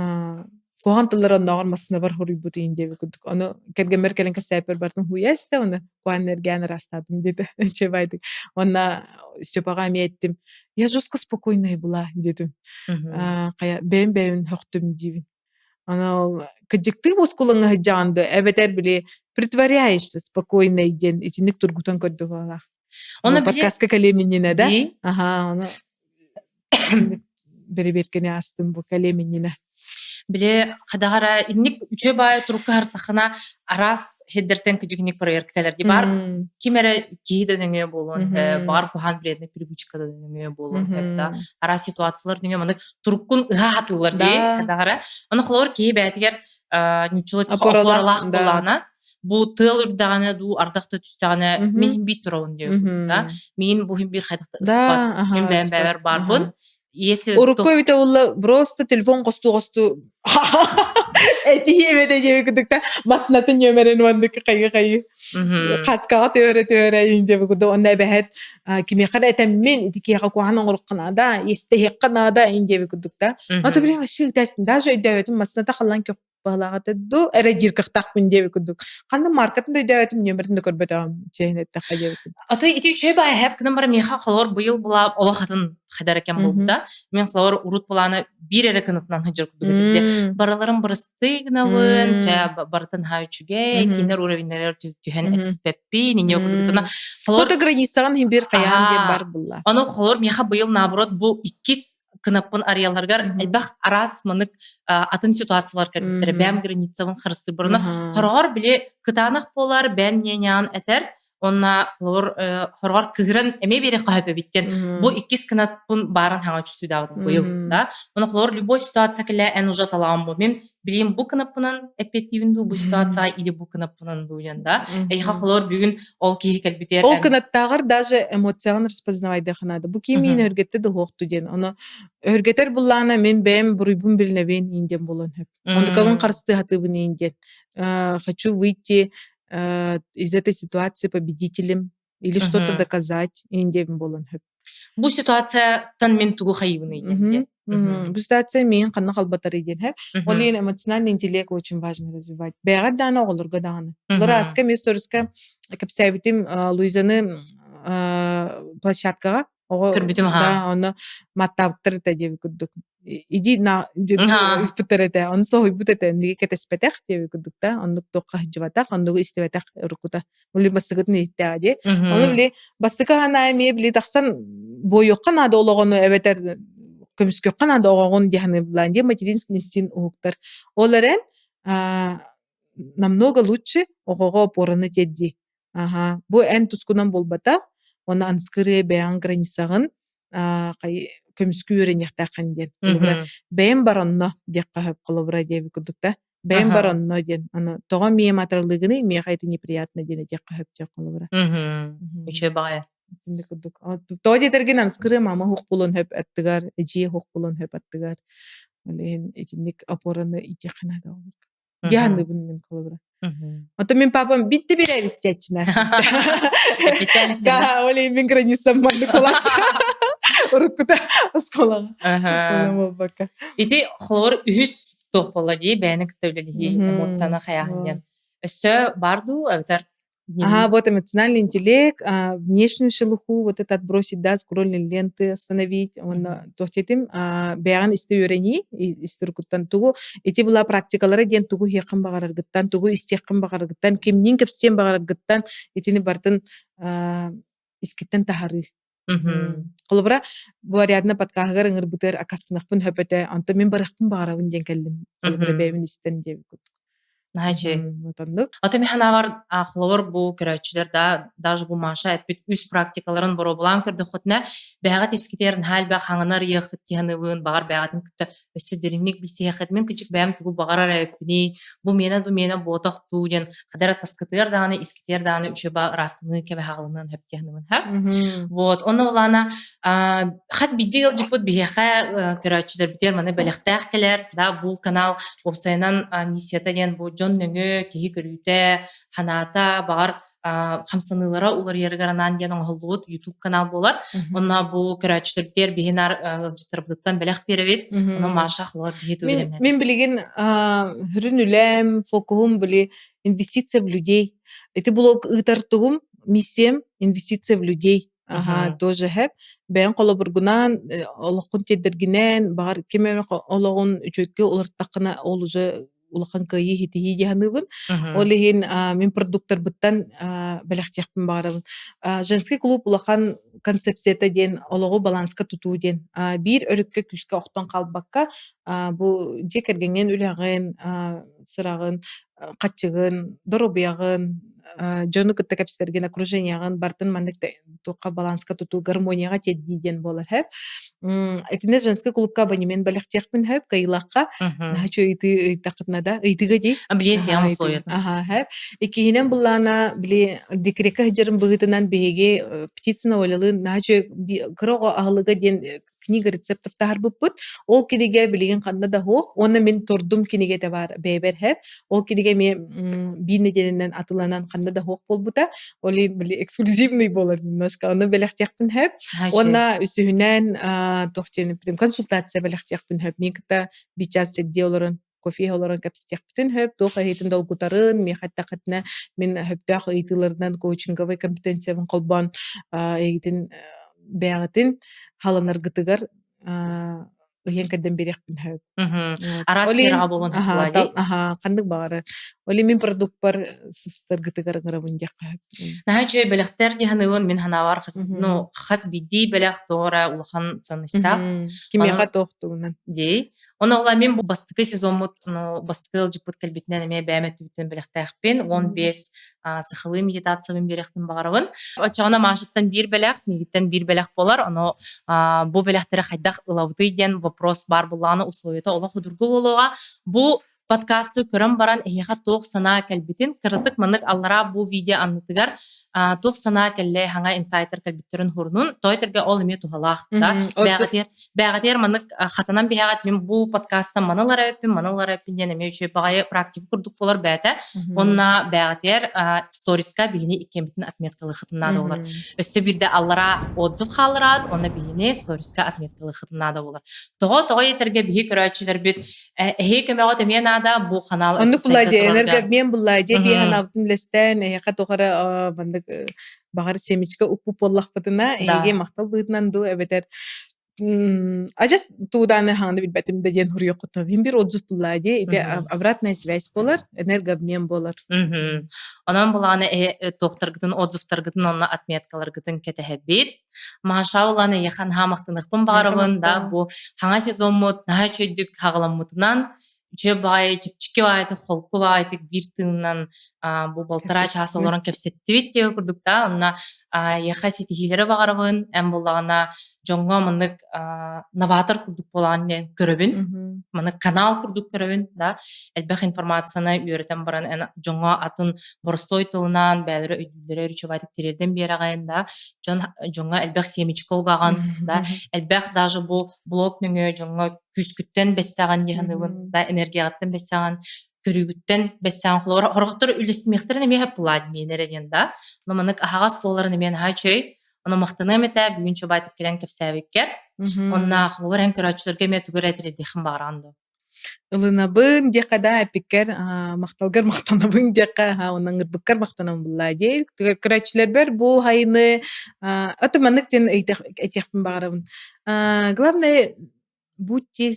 Куһаҕан тыллары оннооҕор массыынабар хоруйбут иһин диэбит курдук. Ону кэргэммэр кэлэн кэпсээппэр бартын хуйа истэ, уонна куһаҕан эргээн ыраастаатым диэтэ. Чебайдык. Уонна Степаҕа эмиэ эттим, я жестко спокойная была диэтим. Хайа бэйэм бэйэбин хөхтүм диибин. Аны ол кыдьыктыы мускулаҥа сылдьаҕын дуо эбэтэр били притворяешься спокойной диэн итинник тургутан көрдө буоллаах. Оны подкастка кэлиэм иннинэ да? Аха, ону бэрэбиэркэни аастым бу кэлиэм иннинэ. Били хадаҕара инник үчүгэй баайы турукка хартахына араас хеддертен кыдьыгник проверка кэлэр ди бар ким эрэ киһи да нөҥүө буолуон баҕар куһаан вредный привычка да нөҥүө буолуон сөп да араас ситуациялар нөҥүө маннык туруккун ыһа хатыылар ди хадаҕара ону холобур киһи бэйэтигэр ньуччулар опоралаах буолаана бу тыал үрдэҕинэ дуу ардах да түстэҕинэ мин иһин биир туробун диэбит да миин бу иһин биир хайдах да ыспат мин бэйэм бэйэбэр баарбын если Урукку эбитэ буолла просто телефон хостуу-хостуу этиһиэм этэ диэбит курдук да массыынатын нүөмэрин уонна хайы-хайы хацкаҕа төөрө-төөрө иин диэбит курдук уонна эбэһэт кимиэхэ да этэммин ити киһиэхэ куһаҕан оҥоруохха наада иэстэһиэххэ наада иин диэбит курдук да ото блин вообще даже өйдөөбөтүм массыыната халлан баһылааҕыта дуу эрэ диир кыахтаахпын диэбит курдук. Ханна маркатын да өйдөөбөтүм, нүөмэрин да көрбөтөҕүм чиэһин эттэххэ диэбит курдук. А то ити үчүгэй баайа хэп гынан баран миэхэ холобур быйыл була олох атын хайдар экен буолбута. Мен холобур урут булааны биир эрэ кынатынан сылдьар курдук этим. Барыларын бырастыы гынабын, чэ барытын ха үчүгэй, кинилэр уровеннэрэр түһэн этиспэппин, иньэ курдук. Холобур границаҕын иһин биир хайаан диэн бар булла. Ону холобур миэхэ быйыл наоборот бу иккис кынаппын арыйалларыгар элбэх араас манык атын ситуациялар кэлбиттэрэ бэйэм границабын харыстыырбар хороҕор били кытаанах буолар бэйэн ньэняан этэр уонна холобур хороҕор кыһыран эмиэ биэри хаһыпэбиттен бу иккис кынаппын баарын хаҥа чувствуйдаабытым быйыл да ону холобур любой ситуация кэлэ эн уже талаан бу мен билим бу кынаппынан эппиэттиибин дуу бу ситуацияҕа или бу кынаппынан дуу диэн да эйиэхэ холобур бүгүн ол киһи кэлбитигэр Ол кынаттааҕар даже эмоцияҕын распознавайдыахха наада. Бу ким миин өһүргэттэ да уһуохту диэн. Ону өһүргэтэр буллаана мин бэйэм буруйбун билинэбин иин диэн буолуон сөп. Онтукабын харыстыы сатыыбын иин диэн. Хочу выйти из этой ситуации победителем или что-то доказать иин диэн буолуон сөп. Бу ситуацияттан мин тугу хайыбыный диэн. Бу ситуация миин ханна халбатарый диэн һэ. Ол иһин эмоциональный интеллект очень важно развивать. Бэйэҕэр даҕаны оҕолорго даҕаны. Олор ааска эмиэ сториска кэпсээбитим Луизаны площадкаҕа оҕо Көрбүтүм да ону маттаабыттар этэ диэбит курдук. Иди на ыппыттар этэ. Ону соһуйбут этэ. Инниги кэтэспэтэх диэбит курдук да. Оннук туохха сылдьыбатах, оннугу истибэтэх уруккута. Били бастакытын иһиттээҕэ дии. Ону били бастакы анаай эмиэ били тахсан буойуохха наада олоҕону эбэтэр көмүскүөххэ наада оҕоҕун дии саныыбылаан дии материнский инстинкт уһуктар. Ол эрэн намного лучше оҕоҕо опораны тиэрдии. Аха, бу эн тускунан буолбатах, уонна анскырыа бэйэҕин границаҕын көмүскүү үөрэниэхтээххин диэн. Холобура, бэйэм бар онно диэххэ сөп холобура диэбит курдук да. Бэйэм бар онно диэн. Аны тоҕо миэм атаралыыгыный, миэхэ это неприятно диэн этиэххэ сөп диэх холобура. Үчүгэй баҕайы. Итинник курдук. Тоҕо диэтэргин анскырыа мама суох буолуон сөп аттыгар, эдьиий суох буолуон сөп аттыгар. Ол иһин итинник опораны иитиэххэ наада оҕолорго. Дьаһанныбын мин холобура. Ото мин папам битти бирэр истээччинэ. Да, ол иһин мин границам маннык кулач. Уруккута оскуолаҕа. Онон буолбакка. Ити холобур үһүс туох буолла дии бэйэни кытта үлэлэһии эмоцияны хайааһын диэн. Өссө бар дуу эбэтэр? Ага, вот эмоциональный интеллект, внешнюю шелуху, вот это отбросить, да, скроллинг ленты остановить, он туох бэйэҕин истэ үөрэнии, историкуттан тугу, ити была практикалара диэн тугу иһиэххин баҕараргыттан, тугу истиэххин баҕараргыттан, кимниин кэпсиэн баҕараргыттан итини бартын искиттэн таһарыы. Холобура, бу Ариадна подкаһыгар ыҥырбытыгар акастыныахпын сөп этэ, онтон мин барыахпын баҕарабын диэн кэллим. Холобура, бэйэбин истэн диэбит курдук. Наһаа Отоннук. Ото мин санаабар холобур бу көрөөччүлэр да даже бу Маша эппит үс практикаларын боруобалаан көрдөххүтүнэ бэйэҕит искитигэр наһаа элбэх хаҥанар ыйыаххыт тиһаныбын баҕар бэйэҕитин кытта өссө дириҥник билсиэххит мин кычык бэйэм тугу баҕарар эбиппиний бу миэнэ ду миэнэ буотах дуу диэн хадара таскытыгар даҕаны искитигэр даҕаны үчүгэй ыраастаныы кэбэ хаҕылыныан хөп тиһаныбын ха вот онно улаана хас биирдии ыалдьыппыт биһиэхэ көрөөччүлэрбитигэр маны бэлэхтээх кэлэр да бу канал уопсайынан миссията диэн бу дьон нөҥүө киһи көрүүтэ ханаата баҕар хамсаныылара уларыйарыгар анаан диэн оҥоһуллубут YouTube канал буолар. Онно бу көрөөччүлэрбитигэр биһи наар ыалдьыттарбытыттан бэлэх биэрэбит. Онон Маша холор биһи Мин, мин билигин сүрүн үлэм, фокуһум били инвестиция в людей. Ити блог ыытар тугум, миссиям инвестиция в людей. Аха, тоже хэп. Бэйэҥ холобургунаан, олоххун тиэрдэргинэн, баҕар ким эмэ олоҕун үчүгэйгэ уларыттаххына, ол уже улахан кыайыы ситиһии дии саныыбын. Ол иһин мин продуктарбыттан бэлэхтиэхпин баҕарабын. Женский клуб улахан концепцията диэн олоҕу баланска тутуу диэн. Биир өрүккэ күүскэ охтон хаалбакка, бу дьиэ кэргэҥҥин үлэҕин, сыраҕын, хаччыгын, доруобуйаҕын, дьону кытта кэпсэтэргин, окружениеҕын барытын маннык туохха баланска тутуу, гармонияҕа тиэрдии диэн буолар сөп. Итиннэ женский клубка абонемент бэлэхтиэхпин сөп, кыайыылаахха. Наһаа үчүгэй ыйытыы ыйыттаххытына да, ыйытыыга дии. Билиэн тиэм условиятын. Аха, сөп. Иккиһинэн былаана, били декрекка сылдьарым быһыытынан биһиги Птицына Олялыын наһаа үчүгэй кыра оҕо аһылыга диэн книга рецептов таһарбыппыт. Ол кинигэ билигин ханна да суох. Уонна мин тордум кинигэтэ баар бэйэбэр һэ. Ол кинигэ эмиэ биир нэдиэлэнэн атыланан ханна да суох буолбута. Ол иһин били эксклюзивный буолар немножко. Ону бэлэхтиэхпин сөп. Уонна үсүһүнэн туох диэн консультация бэлэхтиэхпин сөп. Мин кытта биир чаас сирдии олорон кофе олорон кэпсэтиэхпитин сөп, туох эһиитин долгутарын, миэхэ эттэххитинэ мин сөптөөх ыйытыыларынан коучинговай компетенциябын холбоон эйигитин бэйэҕитин халанаргытыгар ыйан кэрдэн биэриэхпин сөп. Араас сфераҕа буолуон сөп Аха, ханнык баҕарар. Ол мин продукпар сыстаргытыгар ыҥырабын диэххэ сөп. Наһаа үчүгэй бэлэхтэр дии саныыбын мин санаабар хас ну хас биирдии бэлэх тоҕо эрэ улахан ценностаах. Кимиэхэ туох тугунан. Дии. Ону ыла мин бу бастакы сезоммут, ну, бастакы ыалдьыппыт кэлбитинэн эмиэ бэйэм өттүбүттэн бэлэхтээхпин. 15 сахалыы медитациябын биэриэхпин баҕарабын. Оччоҕуна Машаттан биир бэлэх, миигиттэн биир бэлэх буолар. Ону бу бэлэхтэри хайдах ылабытый диэн вопрос баар буоллаҕына, условиета олох судургу буолуоҕа. Бу подкасты көрөн баран эһиэхэ туох санаа кэлбитин кыратык маннык аллараа бу видео аннытыгар туох санаа кэллэ хаҥа инсайтер кэлбиттэрин хурунун тойтерге ол эмиэ туһалаах да бэҕэтиэр бэҕэтиэр маннык хатанан биһэҕит мин бу подкастан маны ылар эбиппин маны ылар эбиппин диэн эмиэ үчүгэй баҕайы практика курдук буолар бээтэ уонна бэҕэтиэр сториска биһини иккиэммитин отметкалыахытын наада болар өссө биирдэ аллараа отзыв хааллараат уонна биһини сториска отметкалыахытын наада болар тоҕо тоҕо етэргэ биһи көрөөччүлэрбит Эһиги көмөҕүт эмиэ наада бу канал Оннук булладьа энергообмен булладьа бии ханаабытын үлэстээн эһиэхэ туох эрэ маннык баҕар семечка укпут буоллахпытына эһиги махтал быһыытынан дуу эбэтэр адьас туудааны хаҥаны билбэтим да диэн хуруйуоххутун мин бир отзыв булладьа ити обратная связь болар энергообмен болар Онон булааны туохтаргытын отзывтаргытын онно отметкаларгытын кэтэһэбит Маша улан эйиэхэ наһаа махтаныахпын баҕарабын да бу хаҥа сезоммут наһаа үчүгэйдик хаҕаламмытынан үчүгэй баҕайы чэпчэки баҕайытык холку баҕайытык биир тыынынан бу балтараа чаас олорон кэпсэттибит диэки курдук да онно эйиэхэ ситиһиилэри баҕарабын эн буоллаҕына дьоҥҥо маннык новатор курдук буолаҕын диэн көрөбүн маннык канал курдук көрөбүн да элбэх информацияны үөрэтэн баран эн дьоҥҥо атын боростуой тылынан бэйэлэрэ өйдүүллэрэ үчүгэйдик тириэрдэн биэрэҕин да дьон дьоҥҥо элбэх семечка угаҕын да элбэх даже бу блог нөҥүө дьоҥҥо күүскүттэн бэссэҕин дии саныыбын да энергияҕыттан бэссэҕин көрүүгүттэн бэссэҕин холобур хорохтор үллэстимиэхтэрин эмиэ сөп буолаат миэнэ эрэ диэн да но маннык аһаҕас буоларын эмиэ наһаа үчүгэй ону махтаныам этэ бүгүн чубайтык кэлэн кэпсээбиккэр онна холобур эн көрөөччүлэргэ эмиэ тугу эрэ этэрдиэххин баҕараҕын дуо. Ылынабын диэххэ да эппиккэр махталгар махтанабын диэххэ уонна ыҥырбыккар махтанабын буллаа дии. Көрөөччүлэрбэр бу хайыны аты маннык диэн этиэхпин баҕарабын. Главное, будьте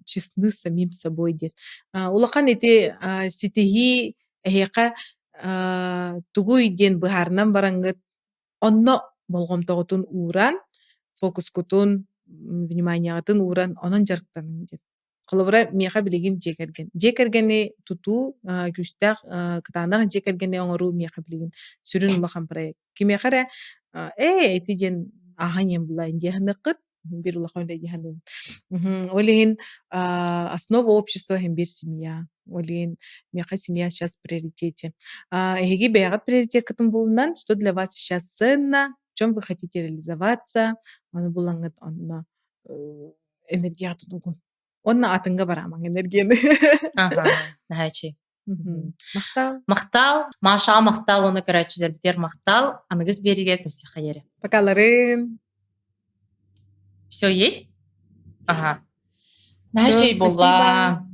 честны с самим собой диэн. Улахан ити ситиһии эһиэхэ тугуй диэн быһаарынан бараҥҥыт онно болҕомтоҕутун ууран, фокускутун, вниманияҕытын ууран, онон дьарыктаныҥ диэн. Холобура, миэхэ билигин дьиэ кэргэн. Дьиэ кэргэни тутуу, күүстээх, кытаанах дьиэ кэргэни оҥоруу миэхэ билигин сүрүн улахан проект. Кимиэхэ эрэ ээ ити диэн ааһан иһэн буллаайын дии саныаххыт, биир улахан үлэ дии саныыбын. Ол иһин основа общества иһин биир семья. Ол иһин миэхэ семья сейчас в приоритете. Эһиги бэйэҕит приоритеккытын булунан, что для вас сейчас ценно, в чем вы хотите реализоваться, ону булаҥҥыт онно энергияҕа тутугун. Уонна атыҥҥа бараамаҥ энергияны. Ага, наһаа Махтал. Махтал. Машаҕа махтал уонна көрөөччүлэрбитигэр махтал. Аныгыс биэриигэ көрсүөххэ диэри. Покаларын. Все есть? Ага. Наһаа үчүгэй буолла.